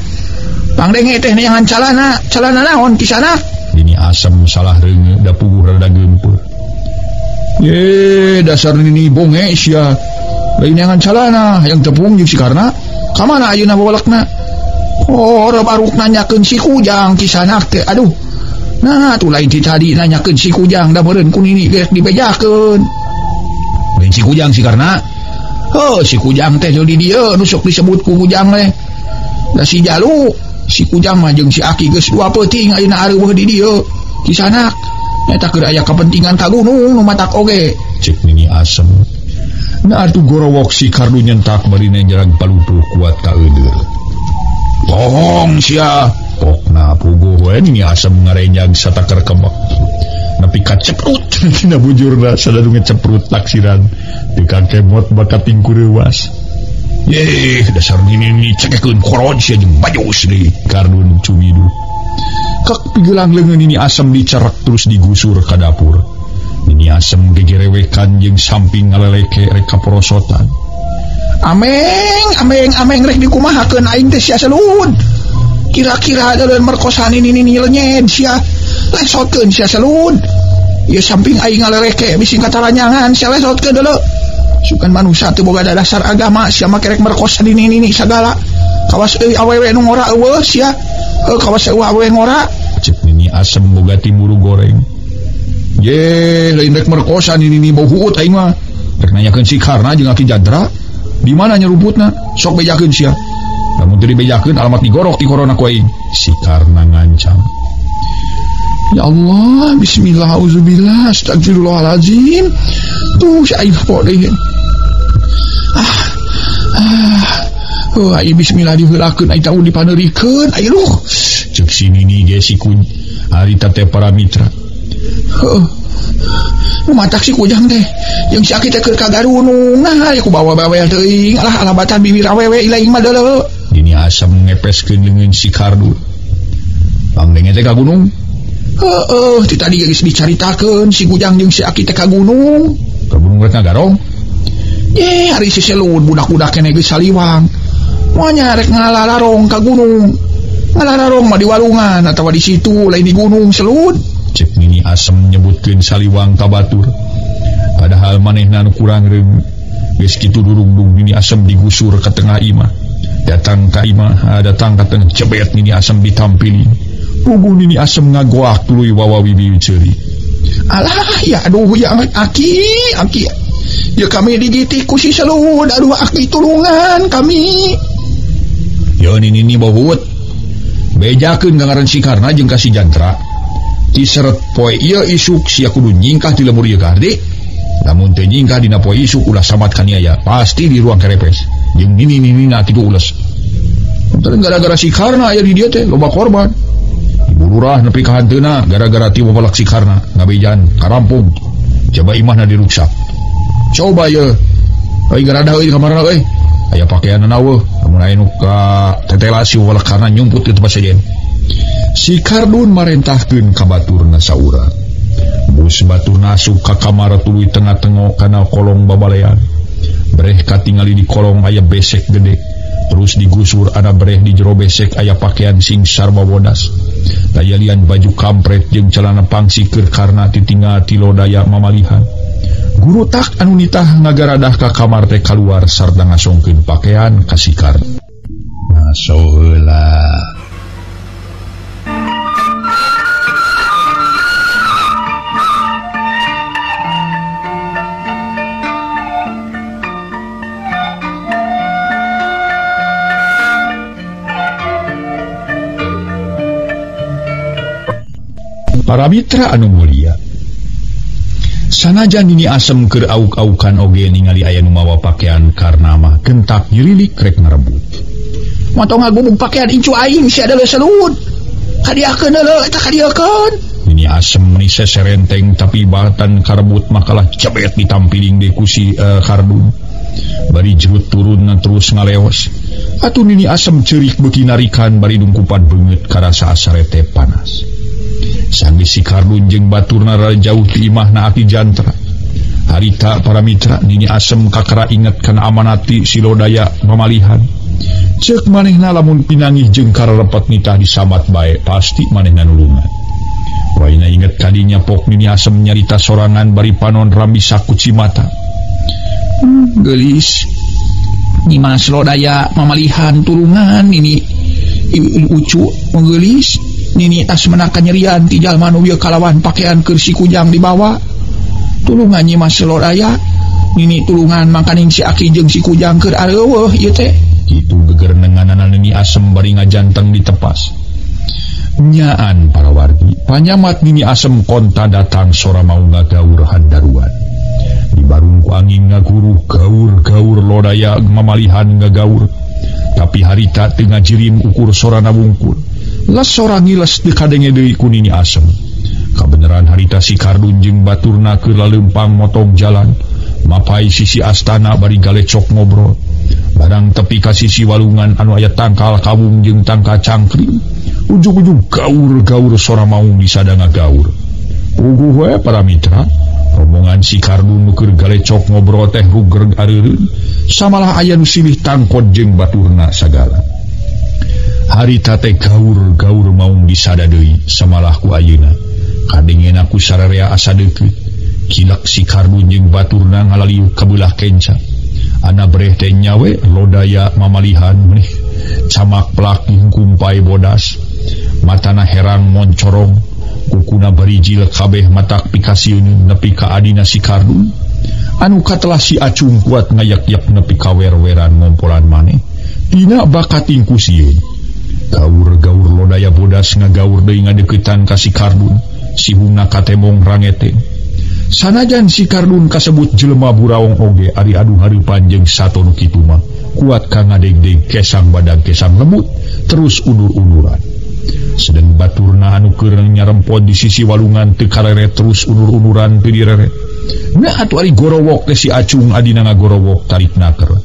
Pangdenge teh neangan calana, calana naon kisana? Nini asem salah reungeut da puguh rada geumpeur. Ye, dasar nini bonge sia. Lain neangan calana, hayang tepung jeung si Karna. Kamana ayeuna bawalekna? Oh, baruk nanyakeun si Kujang kisanak teh. Aduh. Nah, tuh lain ti tadi nanyakeun si Kujang da meureun ku nini geus dibejakeun. Lain si Kujang si Karna. Heuh, si Kujang teh di dieu nu sok disebut ku Kujang teh. Da si Jalu, si Kujang mah jeung si Aki geus dua peuting ayeuna areuweuh di dieu. Kisanak nyata keur aya kepentingan ka gunung nu matak oge. Cek nini asem. Nah atuh gorowok si Kardun nyentak bari nenjerag palupuh kuat ka eudeur. Bohong sia. Pokna puguh we nini asem ngarenjag sataker kemek. Nepi ka ceprut dina bujurna sadadu ngeceprut taksiran. Teu kakemot bakat tingkureuwas. Yeh, dasar nini cekekeun korod sia jeung bajus deui Kardun cumidu. Kak pigelang leungeun Nini Asem dicerek terus digusur ka dapur. Nini Asem gegerewekan jeung samping ngaleleke rek kaporosotan. Ameng, ameng, ameng rek dikumahakeun aing teh sia Selud. Kira-kira daun merkosa nini nini lenyed sia. Lesotkeun sia Selud. Ieu samping aing ngaleleke bisi kataranyangan sia lesotkeun deuleu. Sukan manusia teu boga dasar agama sia mah kerek merkosa nini nini sagala. Kawas euy awewe nu ngora eueuh sia. Heuh kawas eueuh awewe ngora. Cek Nini Asem boga timburu goreng. Ye, lain rek merkosa nini nini bau huut aing mah. Rek nanyakeun si Karna jeung Aki Jandra. Di mana nyeruputna? Sok bejakeun sia. Lamun teu dibejakeun alamat digorok ti korona ku aing. Si Karna ngancam. Ya Allah, bismillah, auzubillah, astagfirullahalazim. Tuh si aing poe deui. Oh, aing bismillah diheulakeun aing tahu dipaneurikeun aing luh. Ceuk si Nini ge si kun harita teh para mitra. Heuh. Nu matak si Kujang teh jeung si Aki teh keur ka garunung. Nah, ku bawa-bawel teuing. Alah alabatan bibir awewe ilaing mah deuleu. Nini Asem ngepeskeun leungeun si Kardun. Pangdenge teh ka gunung. Heueuh, ti tadi geus dicaritakeun si Kujang jeung si Aki teh ka gunung. Ka gunung rek ngagarong. Ye, hari si Selud budak-budak kene geus saliwang. Moal rek ngalalarong ka gunung. Ngalararong mah di walungan atawa di situ lain di gunung Selud. Cek Nini Asem nyebutkeun saliwang ka batur. Padahal manehna nu kurang reung. Geus kitu durungdung Nini Asem digusur ka tengah imah. Datang ka imah, datang ka tengah cebet Nini Asem ditampili. Puguh Nini Asem ngagoak tuluy wawawiwi ceuri. Alah, ya aduh ya Aki, Aki. Ya kami digitik ku si Selud, aduh Aki tulungan kami. Ya Nini ni bauhut. Bejakeun ka ngaran si Karna jeung ka si Jantra. Tiseret poe ieu isuk sia kudu nyingkah ti lembur ieu ka hardi. Lamun teu nyingkah dina poe isuk ulah samat kaniaya, pasti di ruang kerepes. Jeung Nini nini na kitu ules. Entar gara-gara si Karna aya di dieu teh loba korban. Ibu lurah nepi ka hanteuna gara-gara ti wawalak si Karna ngabejan karampung. Coba imahna diruksak. Coba ye. Euy garadah euy kamarna euy. Aya pakaianna eueuh, lamun aya nu ka tetela si wawalak Karna nyumput ke tempat sejen. Si Kardun marentahkeun ka baturna saurang. Bus baturna asup ka kamar tuluy tengah-tengok kana kolong babalean. Breh katingali di kolong aya besek gede. Terus digusur ana breh di jero besek aya pakaian sing sarba bodas. Tayalian baju kampret jeung celana pangsi keur Karna titinggal ti lodaya mamalihan. Guru tak anu nitah ngagaradah ka kamar teh kaluar sarta ngasongkeun pakaian ka si Karna. Ngaso heula. Para mitra anu mulia, sanajan Nini Asem keur auk-aukan oge ningali aya nu mawa pakaian Karna mah gentak nyililik rek ngarebut. Moto ngagubug pakaian incu aing sia deuleu Selud. Kadiakeun deuleu eta kadiakeun. Nini Asem meni seserenteng tapi batan karebut makalah cebet ditampiling deui ku si Kardun. Bari jerut turun terus ngaleos. Atuh Nini Asem ceurik beuki narikan bari dungkupan beungeut karasa sarete panas. Sanggeus si Kardun jeung baturna rada jauh ti imahna Aki Jantra. Harita para mitra Nini Asem kakara inget kana amanati si Lodaya mamalihan. Ceuk manehna lamun pinangih jeung kararepet nitah disamat bae pasti manehna nulungan. Waina inget kadinya pok Nini Asem nyarita sorangan bari panon rami sakuci mata. Geulis Nyimas Lodaya mamalihan tulungan Nini Ucu menggelis. Nini tas menakan nyerian ti jalma nu ieu kalawan pakaian keur si Kujang dibawa. Tulungan Nyimas Lodaya. Nini tulungan mangkaning si Aki jeung si Kujang keur areueuh ieu teh. Kitu gegerenenganana Nini Asem bari ngajanteng ditepas. Nyaan para wargi, panyamat Nini Asem konta datang sora mau ngagaur handaruan. Di barung ku angin ngaguruh gaur-gaur Lodaya mamalihan ngagaur. Tapi harita teu ngajirim ukur sorana wungkul. Les sora ngiles teu kadenge deui ku Nini Asem. Kabeneran harita si Kardun jeung baturna keur laleumpang motong jalan. Mapai sisi astana bari galecok ngobrol. Barang tepi ka sisi walungan anu aya tangkal kawung jeung tangkal cangkring, ujug-ujug gaur-gaur sora maung disada ngagaur. Puguh we para mitra, rombongan si Kardun nu keur galecok ngobrol teh rugereg areureun, samalah aya nu silih tangkot jeung baturna sagala. Harita teh gaur-gaur maung disada deui samalah ku ayeuna. Kadengena ku sararea asa deukeut. Kilak si Kardun jeung baturna ngalaliuk ka beulah kenca. Ana breh teh nyawe lodaya mamalihan meunih camak plak kumpai bodas, matana herang moncorong, kukuna barijil kabeh matak pikasieun nepi ka adina si Kardun anu katelah si Acung kuat ngayak-yak nepi ka wer-weran ngompolan maneh dina bakating ku sieun. Gaur-gaur lodaya bodas ngagaur deui ngadeuketan ka si Kardun, sihungna katemong rangete. Sanajan si Kardun kasebut jelema buraong oge ari adu hareupan jeung sato nu kitu mah kuat ka ngadegdeg kesang badag kesang lemut terus undur-unduran. Sedeng baturna anu keur nyarempot di sisi walungan teu kareret terus undur-unduran teu direret. Nah atuh ari gorowok teh si Acung adina ngagorowok tarik naker.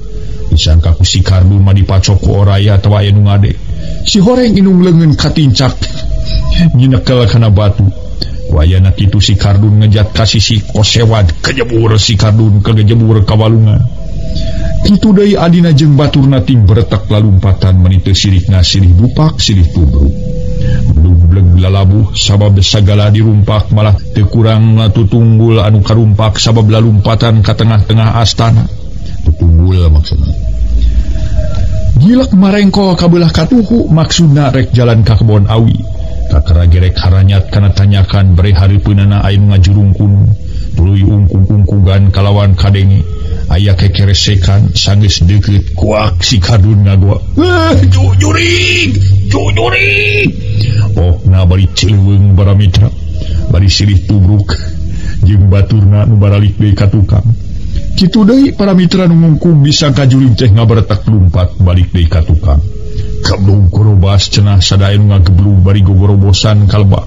Disangka ku si Kardun mah dipacok ku oraya atawa aya nu ngade. Si horeng inung leungeun katincak nyinekel kana batu. Wayana kitu si Kardun ngejat ka sisi kosewad kejebur si Kardun kegejebur ka walungan. Kitu deui adina jeung baturna ting beretek lalumpatan meni teu sirikna silih bupak silih tubruk. Blug-bleg lalabuh sabab sagala dirumpak malah teu kurang tutunggul anu karumpak sabab lalumpatan ka tengah-tengah astana. Tutunggul maksudna. Gilek marengkol ka beulah katuhu maksudna rek jalan ka kebon awi. Kakara gerek haranyat kana tanyakan bere hareupeunana aya nu ngajurungkun tuluy ungkung-ungkungan kalawan kadenge aya kekeresekan sanggeus deukeut kuak si Kardun ngagoa, jujurig jujurig. Okna bari cileuweung para mitra bari silih tubruk jeung baturna nu baralik deui ka tukang. Kitu deui para mitra nu ngungkung disangka jurig teh ngabaretak lumpat balik deui ka tukang. Kablung korobas cenah sadaya nu ngageblug bari gogorobosan kalba.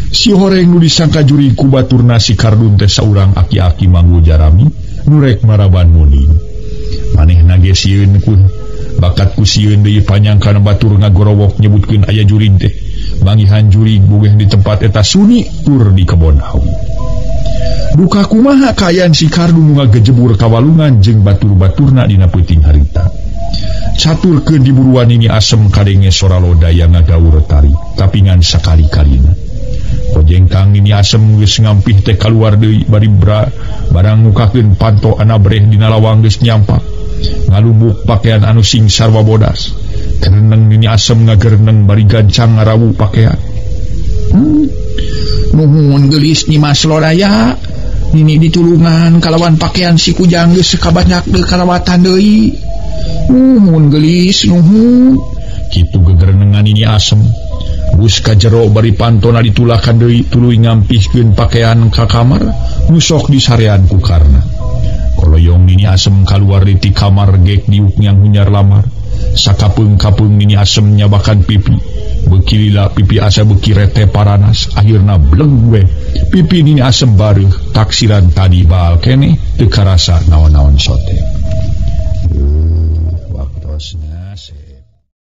Si horeng nu disangka jurig ku baturna si Kardun teh saurang aki-aki manggu jarami nu rek maraban muning. Manehna ge sieun ku bakat ku sieun deui panyangkana batur ngagorowok nyebutkeun aya jurig teh. Mangihan jurig bogeh di tempat eta suni tur di kebon awi. Duka kumaha kaayaan si Kardun nu ngagejebur ka walungan jeung batur-baturna dina peuting harita. Caturkeun di buruan ini asem kadenge sora lodaya ngagaur tari tapi ngan sakali-kalina. Kojengkang ini asem geus ngampih teh kaluar deui bari barang ngukakeun panto anabreh dina lawang geus nyampak. Ngalumbuk pakaian anu sing sarwa bodas. Kereneng ini asem ngagereneng bari gancang ngarawu pakaian. Nuhun geulis Nyimas Lodaya. Nini ditulungan kalawan pakaian si kujang geus sakabanyak deui kalawatan deui. Nuhun gelis nuhun. Kitu gegerenengan ini asem. Bus ka jero bari pantona ditulakan deui tuluy ngampihkeun pakaian ka kamar nu sok disarean ku Karna. Koloyong nini asem kaluar di kamar gek diuk yang hunyar lamar. Sakapeung-kapeung nini asem nyabakan pipi. Beuki lila pipi asa beuki rete paranas akhirna bleng we. Pipi nini asem bareuh taksiran tadi baal keneh teu karasa naon-naon sote. Waktosna.